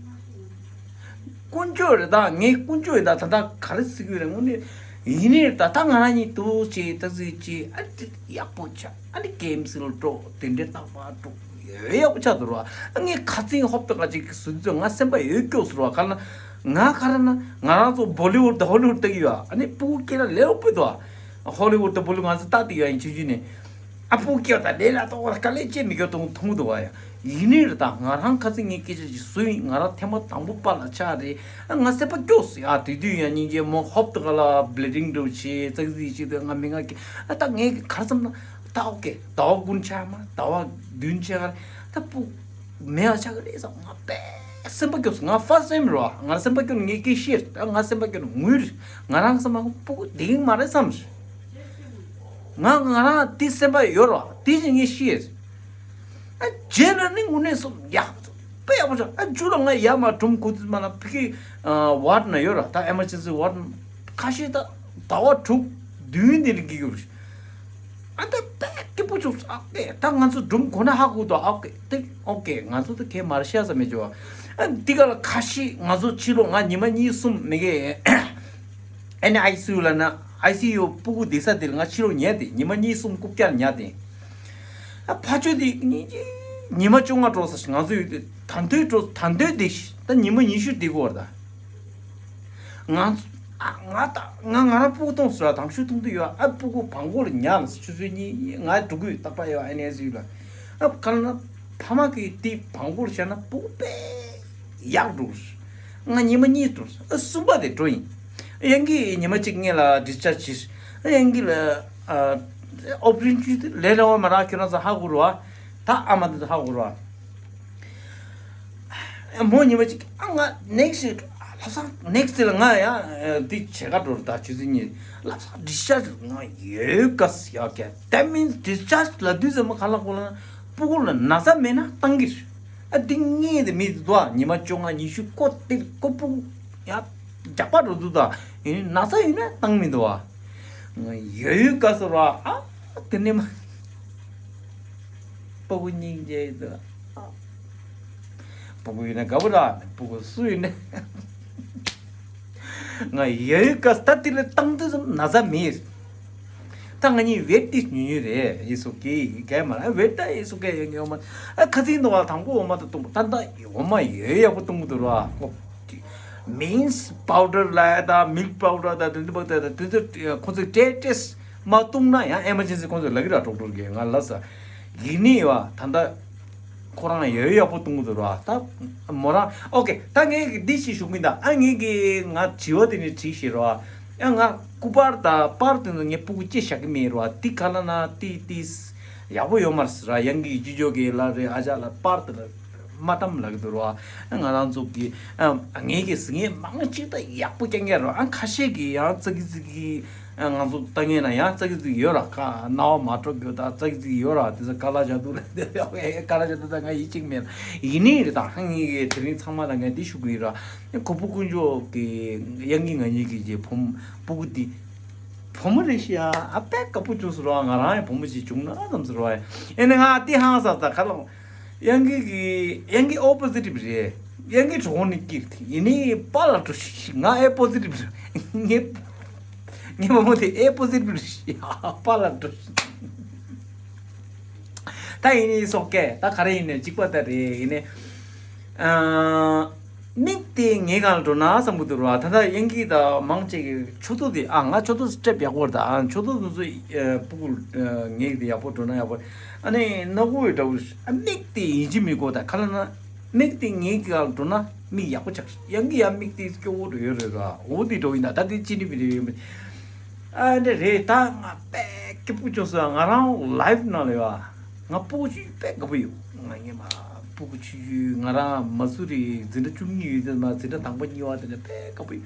ཀུན་སྤྱོད་རེད་ད། ངས་ཀུན་སྤྱོད་རེད་ད། ད་ད་ག་རེ་ཟེར་གི་རེད་དངོས་གནས། ཡིན་ནའི་ད་ལྟ་ང་རང་གཉིས་ཏོག་ཙམ་ཏོག་ཙམ་ཅིག་ཨ་ནི་ཡག་པོ་ཆགས། ཨ་ནི་ཀེམ་སི་ལ་འགྲོ་དེ་འདྲའི་རྟག་པར་འགྲོ་ཡོད་ཡག་པོ་ཆགས་འདུག་ར། ཨ་ངས་ཁ་རྩང་ཧོབ་ཏེ་ག་ཅིག་སུ་ཚོད་ང་སེམས་པ་ཡོད་སྐྱོ་ཟེར་བ་ག་ན་ང་ག་རེ་ན་ང་རང་ཚོ་བོ་ལི་ཝུཌ་དང་ཧོ་ལི་ཝུཌ་ལྟ་གི་ཡོད། ཨ་ནི་སྤུ་གུ་སྐྱེས་ན་ལེའུ་སྤོས་འདུག་ཨ། ཧོ་ལི་ཝུཌ་དང་བོ་ལི་ཝུཌ་ང་ཚོ་ལྟ་དེ་ཡོད་ཡིན་ཆུང་ཆུང་ནས། ཨ་སྤུ་གུ་སྐྱེས་པ་དང་ལས་ལ་གཏོང་བ་དཀའ་ལས་ཅི་མི་སྐྱོ་གཏོང་མཐོང་གི་འདུག་བ་ཡ། ཡིན་ནའི་རེད་ད། ང་རང་ཁ་སང་ངའི་སྐད་ཆ་ཅིག་བཟོས་ཡིན། ང་རང་ཐེངས་མ་དང་པོ་པཱ་ལགས་ཆགས་རེད། ཨ་ང་སེམས་པ་སྐྱོ་སོང་ཡ། དེ་དུས་ཡང་སྙིང་རྗེ་མོ་ཧོབ་ཏེ་ག་ལ་བྷི་ལི་ཌིང་འདྲ་བོ་བྱས་ཙག་ཙིག་ཅིག་དེ་ང་མི་ང་གི་ཨ་ད་ངས་ག་རེ་བསམ་ན་ ད་ཨོ་ཀེ། ཟླ་བ་དགུ་ཆགས་མ། ཟླ་བ་བདུན་ཆགས་ག་ད་སྤུ་མེད་པ་ཆགས་ཀྱི་རེད་བསམ། ང་དཔེ་སེམས་པ་སྐྱོ་སོང་། ང་ཕར་སི་ཊའིམ་རེད་བ། ང་སེམས་པ་སྐྱོ་ནས་ངས་སྐད་བཤད། ད་ང་སེམས་པ་སྐྱོ་ནས་ངུས། ང་རང་སེམས་པ་སྤུ་གུ་བསྡད་ཀྱི་མ་རེད་བསམ། ང་ང་རང་དེ་སེམས་པ་ཡོད་རེད་བ། དེ་བཞིན་ངས་བཤད། ཨ་རྗེས་ལ་ནི་དངོས་གནས་སོང་ཡག་པོ། དཔེ་ཡག་པོ་བྱུང་། ཨ་མཇུག་ལ་ང་ཡར་མར་སྒྲུང་གོ་དུས་མ་ན་ཕ་གི་ཝར་ཌི་ན་ཡོད་ར། ད་ཨེ་མར་ཇེན་སི་ཝར་ཌི་ན་ཁ་ཤས་ད་ཟླ་བ་དྲུག་བདུན་དེ་རིང་གི་ཡོད་རེད། ཨ་ད་དཔེ་སྐྱིད་པོ་བྱུང་། ཨ་ཀེ། ད་ང་ཚོ་སྒྲུང་གོ་ན་ཧ་གོ་དོ། ཨ་ཀེ། ད་ཨོ་ཀེ། ང་ཚོ་ད་གས་མར་ཤ་ས་མེད་ཅོ། ཨ་འདི་ག་ལ་ཁ་ཤས་ང་ཚོ་ཕྱི་ལོགས་ང་ཉི་མ་གཉིས་གསུམ་མི་གེ། ཨ་ནི་ཨའི་སི་ཡུ་ལ་ན། ཨའི་སི་ཡུ་སྤུ་གུ་བསྡད་ས་དེ་ལ་ང་ཕྱི་ལོགས་ཉལ་ཏེ། ཉི་མ་གཉིས་གསུམ་རྐུབ་བཀྱག་ཉལ་ཏེ། ཨ་ཕ་ཆོས་དེ་ཉི་ཉི་མ་བཅོ་ལྔ་འགྲོ་ས་ཞིག་ང་ཚོ་ཡོད་དེ། ད་འདོད་འགྲོ། ད་འདོད་དེ་ད་ཉི་མ་ཉི་ཤུ་བསྡད་དགོས་ར། ད་ང་ཨ་ང་ད་ང་ང་རང་སྤུ་གུ་གཏོང་སོང་ར། དང་ཤུ་གཏོང་དུ་ཡོད། ཨ་སྤུ་གུ་བང་གོ་ལ་ཉལ་ལ་ཆུ་ཚོད་གཉིས་ང་འགྲོ་གི་ཡོད། རྟག་པར་ཡོད། ཨ་ནི་ཨའི་སི་ཡུ་ལ། ཨ་ག་ལ་ན་ཕ་མ་གི་དེ་བང་གོ་ལ་བཞག་ན་སྤུ་གུ་དཔེ་ཡག་འགྲོ། ང་ཉི་མ་གཉིས་འགྲོ། ཨ་གསུམ་པ་དེ་འགྲོ་ཡིན། ཡང་གི་ཉི་མ་གཅིག་སྔོན་ལ་ཌིས་ཅཱར་ཇི་བྱས། ཡང་གི་ལ་ཨ་ཨོ་པ་རེ་ཤན་ཅུ་ལས་རེ་བ་མ་རག་ཁྱོད་རང་ཚོ་ཧ་གོ་རུ་བ། ད་ཨ་མ་དེ་ཚོ་ཧ་གོ་རུ་བ། མོ་ཉི་མ་གཅིག་ཨ་ང་ནེག་སི་ཊི་ལབ་ས། ནེག་སི་ཊི་ལ་ང་ཡང་འདི་བྱེད་ག་འགྲོ་རུ། ད་ཆུ་ཚོད་གཉིས་ལབ་ས། ཌིས་ཅཱར་ཇི་ང་ཡོད་ག་ས་ཡ་ག། That means ཌིས་ཅཱར་ཇི་ལབ་དུས་ཙམ་པ་ག་ལ་གོ་ལ་ན་སྤུ་གུ་ལ་ན་ཚ་མེད་ན་བཏང་གི་རེད། ཨ་འདི་ངས་དེ་མི་འདུག་ཉི་མ་བཅོ་ལྔ་ཉི་ཤུ་ཀོ་ཏི་ཀོ་སྤུ་གུ་ཡ་རྒྱག་པ་འགྲོ་འདུག་ད་ཡིན་ན་ཚ་ཡིན་ན་བཏང་མི་འདུག་བ། ཡོད་ཡོད་ག་ཟེར་བ། ཨ་དེ་ནས་མ་སྤུ་གུ་སྙིང་རྗེ་འདུག་སྤུ་གུ་ཡིན་ན་དགའ་པོ་ར། སྤུ་གུ་སུ་ཡིན་ན། ང་ཡོད་ཡོད་ག་ཟེར། ད་དེ་ལ་བཏང་དུས་ཙམ་ན་ཚ་མེད། ད་ང་གཉིས་ཝེཊ་ཏིས་ཉུང་ཉུང་རེད། ཡིན་སུ་ཀེ་གས་མ་ར། ཝེཊ་ད་ཡིན་སུ་ཀེ་ཡོད་ངེས་འོ་མ། ཨ་ཁ་ཚིག་འདུག་བ། དང་པོ་འོ་མ་ད་བཏུང་། ད་ད་འོ་མ་ཡོད་ཡག་པོ་བཏུང་གི་འདུག་ར། མིན་སི་པའུ་ཌར་ལ་ཡ་ད་མིལྐ་པའུ་ཌར་ད་དེ་འདི་པ་ད་ད་དེ་ཚོ་ཁོ་ཚོས་ཏྲེ་ཏྲེས་མ་བཏུང་ན་ཡང་ཨེ་མར་ཇེན་སི་ཁོ་ཚོས་ལབ་ཀྱི་ར། ཌོག་ཊར་གིས་ང་ལབ་ས། ཡིན་ནི་བ་ད་ད། ཁོ་རང་ཡོད་ཡག་པོ་གཏོང་གི་འདུག་ར། ད་མོ་རང་ཨོ་ཀེ། ད་ངས་འདི་ཞིག་ཞུ་གི་ཡིན། ད་ཨ་ངས་ཀྱི་ང་དྲི་བ་དེ་ནི་དྲིས་ཤེས་ར། ཨ་ང་སྐུ་པར་དང་པར་དེ་ཚོ་ངས་སྤུ་གུ་ཅི་བཞག་གི་མེད་ར། དེ་ག་ལ་ན་དེ་དེ་ཡག་པོ་ཡོད་མ་རེད་ཟེར་ར། ཡང་གི་ཅི་ཅོ་གི་ལ་རེ་ཨ་ཅག་ལ་པར་དེ་ལ་མ་བཏང་ལབ་ཀྱི་འདུག་ར། ཨ་ང་རང་ཚོ་གི་ཨ་ངས་ཀྱི་ཟིན་ངས་མང་ཅིག་ད་ཡག་པོ་རྐྱང་རྐྱང་ར། ཨ་ཁ་ཤས་ཀྱི་ཡང་ཙག་གི་ཙིག་གི་ང་ཚོ་ལྟ་ངན་ན་ཡང་ཙག་གི་ཙིག་ཡོད་ར། ཁ་རྣ་བ་མ་འགྲོ་རྒྱུ་དང་ཙག་གི་ཙིག་ཡོད་ར། དེ་ཚོ་ཀ་ལ་ཇ་དུ་ལ་ཀ་ལ་ཇ་དུ་དང་ང་ཡིད་གཅིག་མེད། ཡིན་ནའི་རེད། ད་ཧང་ངེད་ཀྱི་དེ་རིང་ཚང་མ་ལ་ངས་འདི་ཞུ་གི་ཡིན་ར། ཁོ་བུ་དཀོན་མཆོག་གི་ཡང་གི་ང་གཉིས་ཀྱི་རྗེ་བུ་མོ་སྤུ་གུ་འདི་བུ་མོ་རེད་ཤི་ཡ། ཨ་དཔེ་དགའ་པོ་བྱུང་སོང་ར། ང་རང་ཡང་བུ་མོ་ཞིག་བྱུང་ན་བསམ་སོང་ར། ཨེ་ནས་ང་འདི་ཧང་སང་ད་ཁ་ལོང་། ཡང་གི་གི་ཡང་གི་ཨོ་པོ་ཟི་ཊིབ་རེད། ཡང་གི་གྲོགས་ནི་ཀིར་ཐི་ཡིན་ནི་པ་ལ་འགྲོ་ཤིག་ང་ཨེ་པོ་ཟི་ཊིབ་རེད། ངས་ངས་མ་མོ་དེ་ཨེ་པོ་ཟི་ཊིབ་རེད་ཤི་པ་ལ་འགྲོ་ཤིག་ད་ཡིན་ནི་སོག་ཀེ། ད་ག་རེ་ཡིན་ནི་གཅིག་པ་ད་རེད། ཡིན་ནི་ཨ་མིག་དེ་ངའི་སྒང་ལ་འགྲོ་ན་བསམ་གི་འདུག་ར། ད་ལྟ་ཡང་གི་ད་མང་ཆེ་གི་ཆོ་ཏོ་དེ། ཨ་ང་ཆོ་ཏོ་སི་ཊེབ་ཡག་པོ་རེད། ད་ཨ་ཆོ་ཏོ་དེ་ཚོ་ཨ་སྤུ་གུ་ཨ་ངའི་དེ་ཡག་པོ་འགྲོ་ན་ཡག་པོ། ཨ་ནི་ནག་པོ་ཡི་འདྲ་བོ། ཨ་མིག་དེ་ཡིན་གཅིག་མིན་གཅིག་ད་ག་ལ་ན་མིག་དེ་ངའི་སྒང་ལ་འགྲོ་ན་མིག་ཡག་པོ་ཆགས། ཡང་གི་ཡང་མིག་དེ་སྐྱོ་བོ་འགྲོ་ཡོད་རེད་ར། འོ་དེ་འགྲོ་ཡིན། ད་ད་དེ་ཅི་ནི་མི་རེད་ཡོད་མི། ཨ་འདྲ་རེད། ད་ང་དཔེ་སྐྱིད་པོ་བྱུང་སོང་། ང་རང་ལའིབ་ནང་ལ་ཡོད། ང་སྤུ་གུ་ཆུང་ཆུང་དཔེ་དགའ་པོ་ཡོད། ང་ངས་མ་སྤུ་གུ་ཆུང་ཆུང་ང་རང་མ་སུ་རི་འཛིན་གྲྭ་བཅུ་གཉིས་ཡོད་དུས་མ་འཛིན་གྲྭ་དང་པོ་གཉིས་པ་དེ་ནས་དཔེ་དགའ་པོ་ཡོད།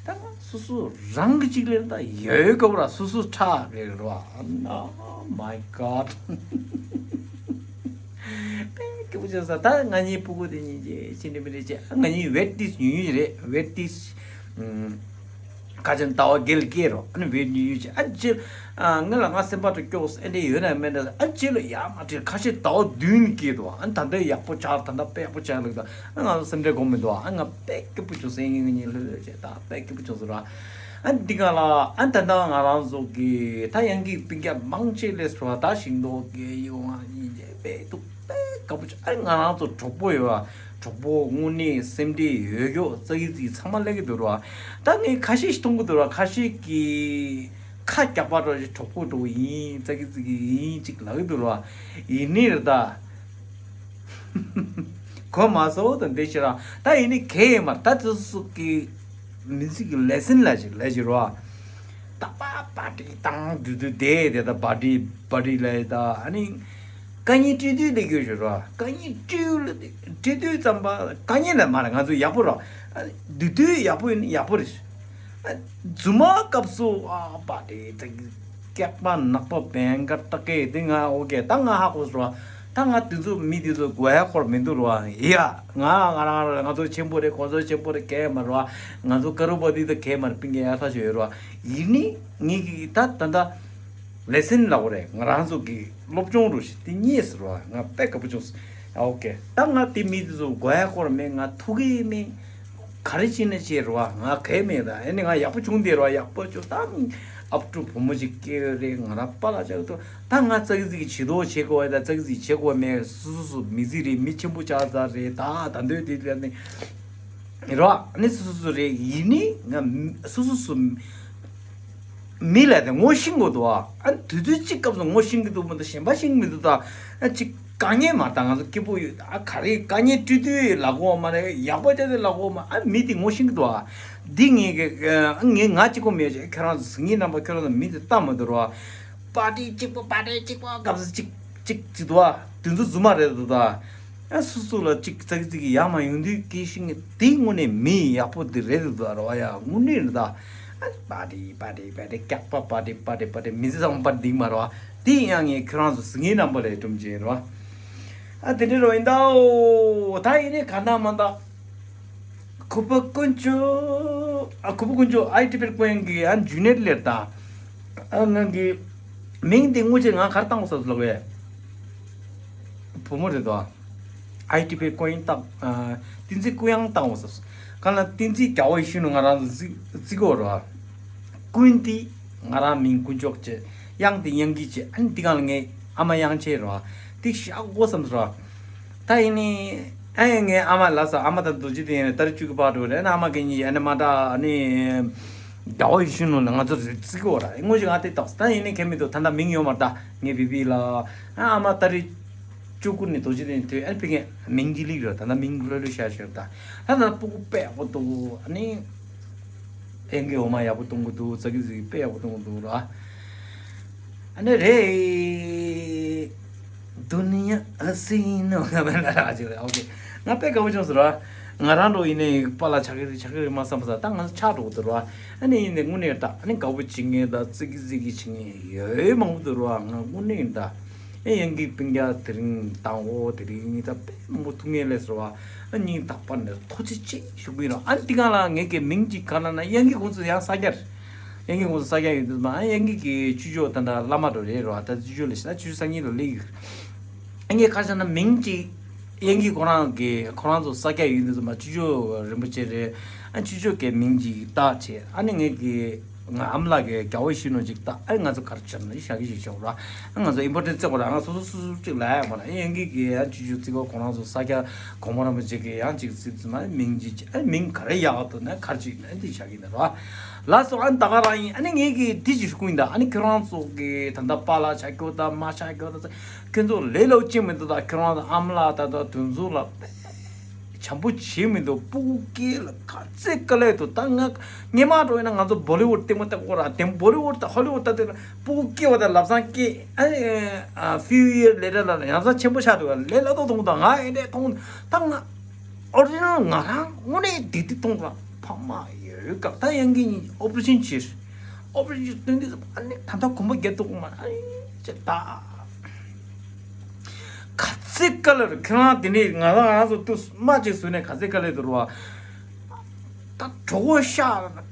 ད་ང་སོ་སོ་རང་གི་གཅིག་ལས་ད་ཡོད་དགའ་པོ་ར། སོ་སོ་ཁྲག་རེད་ར། Oh my God. དཔེ་སྐྱིད་པོ་བྱུང་སོང་། ད་ང་གཉིས་སྤུ་གུ་དེ་གཉིས་ཀྱི་ཕྱི་འབྲེལ་མི་འབྲེལ་བྱས། ང་གཉིས་ཝེཊ་ཏིས་ཉུང་ཉུང་རེད། ཝེཊ་ཏིས། ཁ་ཅིག་ཟླ་བ་བརྒྱད་ལ་སྐྱེས་རོགས། ཨ་ནི་ཝེཊ་ཉུང་ཉུང་བྱས། ཨ་ཅེ། ཨ་ང་ལ་ང་སེམས་པ་དུ་སྐྱོ་ཨེ་འདྲ་ཡོད་ན་མེད་ན། ཨ་ཅེ་ལ་ཡག་མ་བྲིས། ཁ་ཤས་ཟླ་བ་བདུན་སྐྱེས་འདུག་ཨ་ད་ལྟ་ཡག་པོ་ཆགས། ད་ལྟ་དཔེ་ཡག་པོ་ཆགས་ལབ་ད། ཨ་ང་ཚོ་སེམས་ཁྲལ་དགོས་མི་འདུག་ཨ་ང་དཔེ་སྐྱིད་པོ་བྱུང་སེང་ངེ་ངེ་ལྷོད་ལྷོད་བྱས། ད་དཔེ་སྐྱིད་པོ་བྱུང་སོང་ར། ཨ་འདི་ག་ལ་ཨ་ད་ལྟ་ང་རང་ཚོ་གི་ད་ཡང་གི་སྤུན་ཀྱག་མང་ཆེ་ལས་སོ་ད་ཤིང་ཏོག་གི་ཡོང་ཨ་ཡིན་དེ་དཔེ་འདུག་དཔེ་དགའ་པོ་བྱུང་། ཨ་ང་རང་ཚོ་གྲོགས་པོ་ཡོད་ཨ། གྲོགས་པོ་དངོས་གནས་སེམས་ཁྲལ་ཡོད་ཀྱོག་ཙག་གི་ཙིག་ཚང་མ་སླེབས་ཀྱི་འདུག་ར། ད་ངས་ཁ་ཤས་ཤིག་མཐོང་གི་འདུག་ར། ཁ་ཤས་ཀྱིས་ཁ་རྒྱག་པ་འགྲོ་ཞིག་གྲོགས་པོ་འགྲོ་ཡིན། ཙག་གི་ཙིག་གི་ཡིན་ཅིག་ལབ་ཀྱི་འདུག་ར། ཡིན་ནི་རེད་ད། གོ་མ་སོང་དང་འདི་ཤེས་ར། ད་ཡིན་ནི་གལ་ཡིན་མ་རེད། ད་ཙི་སུ་གི་མི་ཚིག་གི་ལེ་སན་ལ་ཞིག་ལ་ཞིག་ར། ད་པ་པ་ཏི་བཏང་དུས་དུས་དེ་དེ་ད་པ་ཏི་པ་ཏི་ལ་ད་ཨ་ནི་དཀའ་ངལ་འཕྲད་དུས་ལས་སྐྱོ་ཤོར་བ། དཀའ་ངལ་འཕྲད་ལ་འཕྲད་དུས་ཙམ་པ་དཀའ་ངལ་ལ་མ་རེད། ང་ཚོ་ཡག་པོ་ར་དུས་དུས་ཡག་པོ་ཡིན་ཡག་པོ་རེད། རྫུན་མ་སྐབས་སུ་ཨ་པ་ཏི་ད་སྐྱག་པ་ནག་པ་བན་ག་ཏག་གེ་དེ་ང་ཨོ་ཀེ་ད་ང་ཧ་གོ་སོང་བ། ད་ང་དེ་ཚོ་མི་དེ་ཚོ་དགོས་ཡ་ཁོར་མི་འདུག་ར་བ། ཡ་ང་ང་རང་རང་ང་ཚོ་ཆེན་པོ་རེད། ཁོ་ཚོ་ཆེན་པོ་རེད་གས་མ་ར་བ། ང་ཚོ་ཀ་རུ་པ་དེ་ད་གས་མ་ར་པིང་གེ་ཡ་ས་ཞོ་ཡོད་ར་བ། ཡིན་ནི་ངེད་ཀྱི་ད་ད་ད་ལེ་སན་ལ་འོ་རེད། ང་རང་ཚོ་གི་སློབ་སྦྱོང་རུ་ཞིག་དེ་རྙེད་ཟེར་བ། ང་དཔེ་དགའ་པོ་བྱུང་། ཨོ་ཀེ་ད་ང་དེ་མི་དེ་ཚོ་དགོས་ཡ་ཁོར་མེད། ང་ཐུག་གི་མེད། ག་རེ་བྱས་ནས་བྱས་རེད་བ། ང་གས་མེད། ད་ཨེ་ནི་ང་ཡག་པོ་བྱུང་དེ་རེད་བ། ཡག་པོ་བྱུང་ད་ཨབ་ཕྲུག་བུ་མོ་ཞིག་སྐྱེས་ཡོད་རེད། ང་རང་པཱ་ལགས་ཅག་ཏུ་ད་ང་ཙག་ཙིག་བྱེད་དོ་བྱེད་དགོས་བ། ད་ཙག་ཙིག་བྱེད་དགོས་མེད། སུ་སུ་སུ་མི་ཚེ་རེད། མི་ཆེན་པོ་ཆགས་ཚར་རེད། ད་ད་འདོད་དེ་ལ་ནི་རེད་བ། ཨ་ནི་སུ་སུ་སུ་རེད། ཡིན་ནི་ང་སུ་སུ་སུ་མི་ལ་དེ་ངོ་ཤེས་དགོས་འདུག་ཨ། ཨ་དུས་ཚོད་གཅིག་སྐབས་སུ་ངོ་ཤེས་ཀྱི་འདུག་མི་འདུག་གཞན་པ་ཤེས་ཀྱི་མི་འདུག་ད་ཨ་གཅིག་དཀའ་ངལ་མ་ད་ང་ཚོ་སྐྱིད་པོ་ཡོད། ཨ་ག་རེ་དཀའ་ངལ་སྤྲད་དུས་ལ་གོ་མ་རེད། ཡག་པོ་བྱས་ཏེ་ལ་གོ་མ་ཨ་མི་དེ་ངོ་ཤེས་ཀྱི་འདུག་ཨ། འདི་ངས་གི་ཨ་ངས་ང་གཅིག་པོ་མེད་ཅེས་ཁྱེད་རང་ཚོ་ངའི་རྣམ་པ་ཁྱེད་རང་ཚོ་མི་དེ་ལྟ་མི་འདུག་རོ། པ་ཏི་གཅིག་པོ་པ་ཏི་གཅིག་པོ་སྐབས་སུ་གཅིག་གཅིག་གཅིག་འདུག་ཨ། དུས་ཚོད་རྫུན་མ་རེད་འདུག་ད། ཨ་སོ་སོ་ལ་གཅིག་ཙག་ཙིག་གི་ཡག་མ་ཡོང་དུས་སྐད་ཤིང་དེ་དངོས་གནས་མི་ཡག་པོ་དེ་རེད་འདུག་ར་བ། ཡ་དངོས་གནས་རེད་ད། ཨ་པ་ཏི་པ་ཏི་པ་ཏི་སྐྱག་པ་པ་ཏི་པ་ཏི་པ་ཏི་མི་ཚེ་ཚང་མ་པ་ཏི་འདིག་མ་ར་བ། དེ་ཡང་ངས་ཁྱོད་རང་ཚོ་ཟིང་ངེའི་རྣམ་པ་ལས་གྲུམ་བྱས་ར་བ། ཨ་དེ་འདྲ་རོ་ཡིན་ད། ཨོ་ད་ཡིན་ནས་ག་འདྲ་མ་འདྲ། ཁུ་པ་དཀོན་མཆོག་ཨ་ཁུ་པ་དཀོན་མཆོག་ཨའི་ཊི་པི་ཀོན་གི་ཨ་ཇུ་ནེར་ལེར་ད། ཨ་ང་གི་མིང་དེ་དངོས་ཆེ་ང་གར་བཏང་དགོས་ས་ལོག་བས། བུ་མོ་རེད་དོ། ཨའི་ཊི་པི་ཀོན་བཏང་ཨ་བསྟན་འཛིན་ཀུན་དབྱངས་བཏང་དགོས་ས། ག་ན་བསྟན་འཛིན་རྒྱལ་བ་ཡིད་བཞིན་ནོ་ང་རང་ཚོ་བརྩི་བརྩི་གོ་རོ། ཀུན་དེ་ང་རང་མིང་དཀོན་མཆོག་ཅེས། དབྱངས་དེ་དབྱངས་སྐྱིད་ཅེས། ཨ་ནི་དེ་གང་ལ་ངའི་ཨ་མ་དབྱངས་ཆེ་རོ། དེ་ཤག་དགོས་བསམ་སོ་རོ། ད་ཡིན་ནི། ཨ་ཡ་ངའི་ཨ་མ་ལ་ས་ཨ་མ་དང་རྡོ་རྗེ་གདན་ཡིན་ནི་ཏ་རིག་བཅུ་དགུ་བར་དུ་རེད་ན་ཨ་མ་གི་གཉིས་ཨ་ནི་མ་འདྲ་ཨ་ནི། རྒྱལ་བ་ཡིད་བཞིན་ནོ་ལ་ང་ཚོ་རེ་བརྩི་གོ་ར་དངོས་གཞི་ང་དེ་ཏོག་ད་ཡིན་ནི་ཁྱེད་མི་འདུག་ད་ལྟ་མིང་ཡོད་མ་རེད་ད་ངའི་བི་བི་ལ། ཨ་ཨ་མ་ཏ་རིག་བཅུ་དགུ་ནས་རྡོ་རྗེ་གདན་དུས་ཨ་ནི་ཕ་གི་མིང་གི་ལིག་ར་ད་ལྟ་མིང་ལོས་ལོས་ཤ་ཤོར་ད། ད་ད་སྤུ་གུ་དཔེ་ཡག་པོ་འདུག་ཨ་ནི། ཨེ་འགའི་འོ་མ་ཡག་པོ་གཏོང་གི་འདུག་ཙག་གི་ཙིག་དཔེ་ཡག་པོ་གཏོང་གི་འདུག་ར། ཨ་ནི་རེད། དུ་ནི་ཡ་ཨ་སི་ནོ་ང་མེད་ལ་ར་ཅིག་རེད། ཨོ་ཀེ། ང་དཔེ་དགའ་པོ་བྱུང་ཟེར་ར། ང་རང་འགྲོ་ཡིན་ནའི་པཱ་ལགས་ཆགས་ཀྱི་རེད་ཆགས་ཀྱི་རེད་མ་བསམ་པ་ས་ད་ང་ཚོ་ཆགས་འགྲོ་གི་འདུག་ར། ཨ་ནི་ཡིན་ནའི་དངོས་གནས་ད་ཨ་ནི་དགའ་པོ་བྱེད་མཁན་ད་ཙིག་གི་ཙིག་གི་བྱེད་མཁན་ཡོད་མང་པོ་འདུག་ར། ང་དངོས་གནས་ད། ཨེ་ཡང་གི་སྤུན་ཀྱག་དེ་རིང་དང་འོ་དེ་རིང་ད་དཔེ་མང་པོ་ཐུག་ངེས་ལས་ཟེར་བ། ཨ་སྙིང་ཐག་པ་ནས་ཐུགས་རྗེ་ཆེ་ཞུ་གི་ཡིན་ར། ཨ་ནི་དེ་གང་ལ་ངེད་ཀྱི་མིང་གཅིག་ག་ལ་ན་ཡང་གི་ཁོང་ཚོ་ཡང་ས་སྐྱར། ཡང་གི་ཁོང་ཚོ་ས་སྐྱར་ཡོད་དུས་མ་ཨ་ཡང་གི་གི་ཆུ་ཇོ་ད་ད་བླ་མ་འགྲོ་རེད་ར། ད་ཆུ་ཇོ་ལས་ཤ་ཆུ་སང་ཉིན་ལ་ལེགས། ཨ་ངས་ཁ་ཤ་ན་མིང་གཅིག་ཡང་གི་ཁོ་རང་གི་ཁོ་རང་ཚོ་ས་སྐྱར་ཡོད་དུས་མ་ཆུ་ཇོ་རིན་པོ་ཆེ་རེད། ཨ་ཆུ་ཇོ་གི་མིང་གཅིག་བཏགས་བྱས་ཨ་ནི་ངེད་ཀྱི། ང་ཨམ་ལགས་ཀྱི་རྒྱལ་བ་ཡིད་བཞིན་ནོ་ཅིག་ལྟ་ཨ་ང་ཚོ་གར་ཆགས་ན་ཞག་གི་ཞིག་ཆོག་ར། ཨ་ང་ཚོ་ཨིམ་པོར་ཊེན་བརྩི་དགོས་ར། ང་སོ་སོ་སོ་སོ་ཅིག་ལ་ཡ་མ་ལ་ཨེ་ཡང་གི་གི་ཡང་ཅི་ཅུ་བརྩི་དགོས། ཁོ་རང་ཚོ་ས་སྐྱ་གོང་མ་རིན་པོ་ཆེ་གི་ཡང་ཅིག་བརྩི་བརྩི་མ་མིང་ཅི་ཅི་ཨ་མིང་ག་རེ་ཡག་འདུག་ན་གར་ཅིག་ན་འདི་ཞག་གི་ན་ར། ལ་སོ་ཨ་ད་ག་རང་ཡིན། ཨ་ནི་ངས་གི་འདི་ཅི་ཞུ་ཀུན་ད་ཨ་ནི་ཁྱོད་རང་ཚོ་གི་ད་ལྟ་པཱ་ལགས་ཆགས་ཀྱོ་ད་མ་ཆགས་ཀྱོ་ད་ཁྱོད་ཚོ་ལས་སླ་པོ་ཅིག་མི་འདུག་ད་ཁྱོད་རང་ཚོ་ཨམ་ལགས་ད་ད་དུང་ཚོ་ལ། བྱམས་པོ་བྱེད་མི་འདུག་སྤུ་གུ་སྐྱེས་ལ་ག་ཚད་དཀའ་ལས་འདུག་ད་ང་སྔས་མ་འགྲོ་ཡིན་ན་ང་ཚོ་བོ་ལི་ཝུཌ་ལྟད་མོ་ལྟ་གོ་ར། དེ་བོ་ལི་ཝུཌ་དང་ཧོ་ལི་ཝུཌ་ལྟ་དུས་ན་སྤུ་གུ་སྐྱེས་པ་དང་ལབ་སང་སྐྱེས་ཨ་ཨ་ཕིའུ་ཡིར་ལེ་ཊར་ལ་ལབ་སང་ཆེན་པོ་ཆགས་འདུག་ལས་སླ་པོ་མཐོང་དང་ང་ཨེ་འདྲས་མཐོང་ད་ང་ཨོ་རི་ཇི་ནལ་ང་རང་དངོས་གནས་བདེ་བདེ་མཐོང་ར། ཕ་མ་ཡོད་སྐབས་ད་ཡང་གི་ཨོ་པ་རེ་ཤན་བྱེད། ཨོ་པ་རེ་ཤན་བྱེད་སྟོན་དུས་ཨ་ནི་ད་ལྟ་གོམ་པ་རྒྱག་ཐུབ་མ་ཨ་ནི་ཅེ་ད། ག་ཚད་དཀའ་ལས་རེད། ཁྱེད་རང་དེ་ནས་ང་རང་ང་རང་ཚོ་ཏུ་མ་ཅིག་བཟོས་ནས་ག་ཚད་དཀའ་ལས་འདུག་རོ། ད་གྲོགས་པོ་ཤག་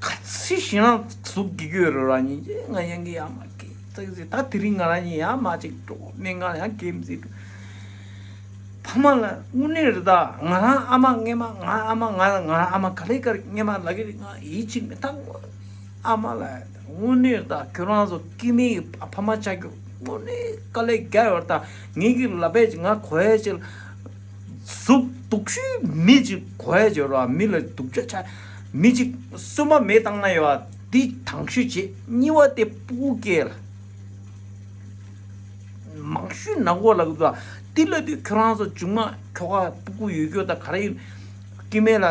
ག་ཚད་ཞེ་ན་གཟུགས་སྐྱིད་ཀྱི་ཡོད་རོ་ར་ཉིན་ཅེ་ང་ཡང་གི་ཡང་མ་སྐྱིད་ཙག་ཙིག་ད་དེ་རིང་ང་རང་ཉིད་ཡང་མ་ཅིག་གྲོགས་པོ་མེད་ང་ཡང་སྐྱིད་མི་སྲིད་འགྲོ། ཕ་མ་ལ་དངོས་གནས་རེད་ད། ང་རང་ཨ་མ་སྔས་མ་ང་ཨ་མ་ང་ང་རང་ཨ་མ་ག་ལེ་ག་ལེ་སྔས་མ་ལ་གི་རེད། ང་ཡིད་ཆེས་མེད་ད། ཨ་མ་ལ་དངོས་གནས་ད་ཁྱོད་རང་ཚོ་སྐྱེ་དམན་གྱི་ཕ་མ་ཆགས་རྒྱུ་དངོས་གནས་དཀའ་ལས་རྒྱག་ཡོད་ད། ངེད་ཀྱི་ལབ་པས་ང་གོ་ཡ་ཅིག་གཟུགས་སྡུག་ཤོས་མི་ཅིག་གོ་ཡ་ཅིག་ཡོད་ར། མི་ལ་སྡུག་ཅག་ཆགས་མི་ཅིག་སོ་མ་མེད་བཏང་ན་ཡོད་ཨ། འདི་དང་ཤོས་བྱེད། གཉིས་པ་དེ་སྤུ་གུ་སྐྱེས་ལ། མང་ཤོས་ནག་པོ་ལ་གི་འདུག་ཏི་ལ་དུས་ཁྱོད་རང་ཚོ་མཇུག་མ་ཁྱོ་ག་སྤུ་གུ་ཡོད་རྒྱུ་དང་ག་རེ་ཡིན། སྐྱེ་དམན་ལ་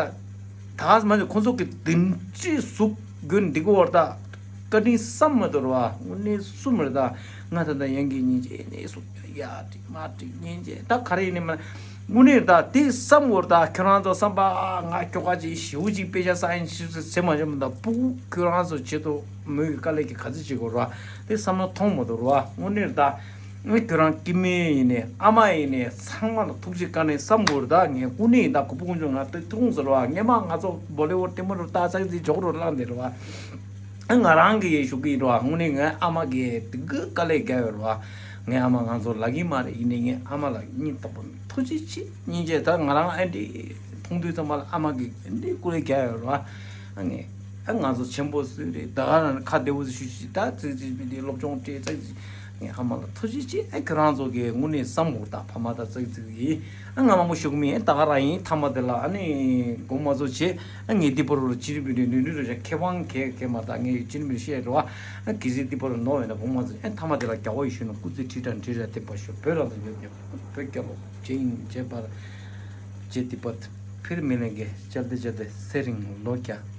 ད་མ་ནི་ཁོང་ཚོ་གི་དིན་ཅི་གཟུགས་དགོས་འདི་གོ་བར་ད་ བཀའ་དྲིན་བསམ་མ་ཐུབ་རེད་བ། དངོས་གནས་གསུམ་རེད་ད། ང་ད་ལྟ་ཡན་གྱི་སྙིང་རྗེ་ནས་སུ་ཡ་དྲིག་མ་དྲིག་སྙིང་རྗེ་ད་ག་རེ་ཡིན་ནི་མ། དངོས་གནས་ད་དེ་བསམ་དགོས་རེད་ད། ཁྱོད་རང་ཚོ་བསམ་པ་ང་ཁྱོ་ག་ཅིག་ཞེའུ་ཅིག་དཔེ་ཆ་ས་ཡིན་ཞིག་ཟེར་མ་བྱུང་མི་ད། སྤུ་གུ་ཁྱོད་རང་ཚོ་ཆེད་དུ་མོས་ཀྱི་དཀའ་ལས་ཀྱི་ག་ཚོད་བྱེད་དགོས་རེད་བ། དེ་བསམ་བློ་ཐོངས་མ་ཐུབ་རེད་བ། དངོས་གནས་རེད་ད། ཁྱོད་རང་སྐྱེ་དམན་ཡིན་ནས་ཨ་མ་ཡིན་ནས་ཚང་མ་ལ་ཐུགས་རྗེ་བཀའ་དྲིན་བསམ་དགོས་རེད་ད། ངས་དངོས་གནས་ཡིན་ད། གུས་པ་དཀོན་མཆོག་ང་ལྟ་ཐུག་ཟེར་བ། ངས་མ་ང་ཚོ་བོ་ལི་ཝུཌ་དེ་མ་རུ་ལྟ་ཚག་ཚིག་འཇོག་རུ་བླངས་དེ་རེད་བ། ང་རང་གིས་ཞུ་གི་ཡིན་རེད་བ། དངོས་གནས་ངའི་ཨ་མ་གིས་དེ་གི་དཀའ་ལས་རྒྱག་ཡོད་རེད་བ། ངའི་ཨ་མ་ང་ཚོ་ལབ་ཀྱི་མ་རེད། ཡིན་ནས་ངའི་ཨ་མ་ལ་སྙིང་ཐག་པ་ཐུགས་རྗེ་ཆེ་སྙིང་རྗེ། ད་ང་རང་ཨ་འདྲས་མཐོང་དུས་ཙམ་པ་ལ་ཨ་མ་གིས་ཨ་འདྲས་སྐུ་ལས་རྒྱག་ཡོད་རེད་བ། ཨ་ངས་ཨ་ང་ཚོ་ཆེན་པོ་སུ་རེད། ད་ག་རང་ཁ་བདེ་བོ་ཞུ་ཞིག་ད་ཙིག་ཙིག་པི་དེ་སློབ་སྦྱོང་སྤྲད་ཙིག་ཙིག་ངས་ཨ་མ་ལ་ཐུགས་རྗེ་ཆེ། ཨ་ཁྱོད་རང་ཚོ་གིས་དངོས་གནས་བསམ་དགོས་ད། ཕ་མ་ད་ཙིག་ཙིག་ཡིན། ཨ་ང་མང་པོ་ཞུ་གི་མིན། ད་ག་རང་ཡིན། མཐའ་མ་དེ་ལ་ཨ་ནི་དགོངས་མ་ཚོ་བྱེད། ཨ་ངས་འདི་པར་རུ་ཅི་རིན་པི་རིན་ནུས་ནུས་རུ་ཁེ་དབང་གས་གས་མ་ད། ངས་ཅི་རིན་པི་རིན་བཤད་རོ། ཨ་གི་སི་འདི་པར་རུ་ནོར་བས་ན་དགོངས་མ་ཚོ། ཨ་མཐའ་མ་དེ་ལ་རྒྱ་བོ་ཡི་ཤུ་ནུ་སྐུ་ཚེ་ཁྲི་ཕྲག་ཁྲི་ཕྲག་དེ་པར་ཤོ། བོད་རང་དུ་ཡོད་ཡོད་བོད་རྒྱལ་ལོ། ཇེ་ཡིན་ཇེ་པར་ཇེ་འདི་པར་ཕིར་མི་ལེན་གེ་ཅལ་ཏེ་ཅལ་ཏེ་སེ་རིང་ལོ་རྒྱ།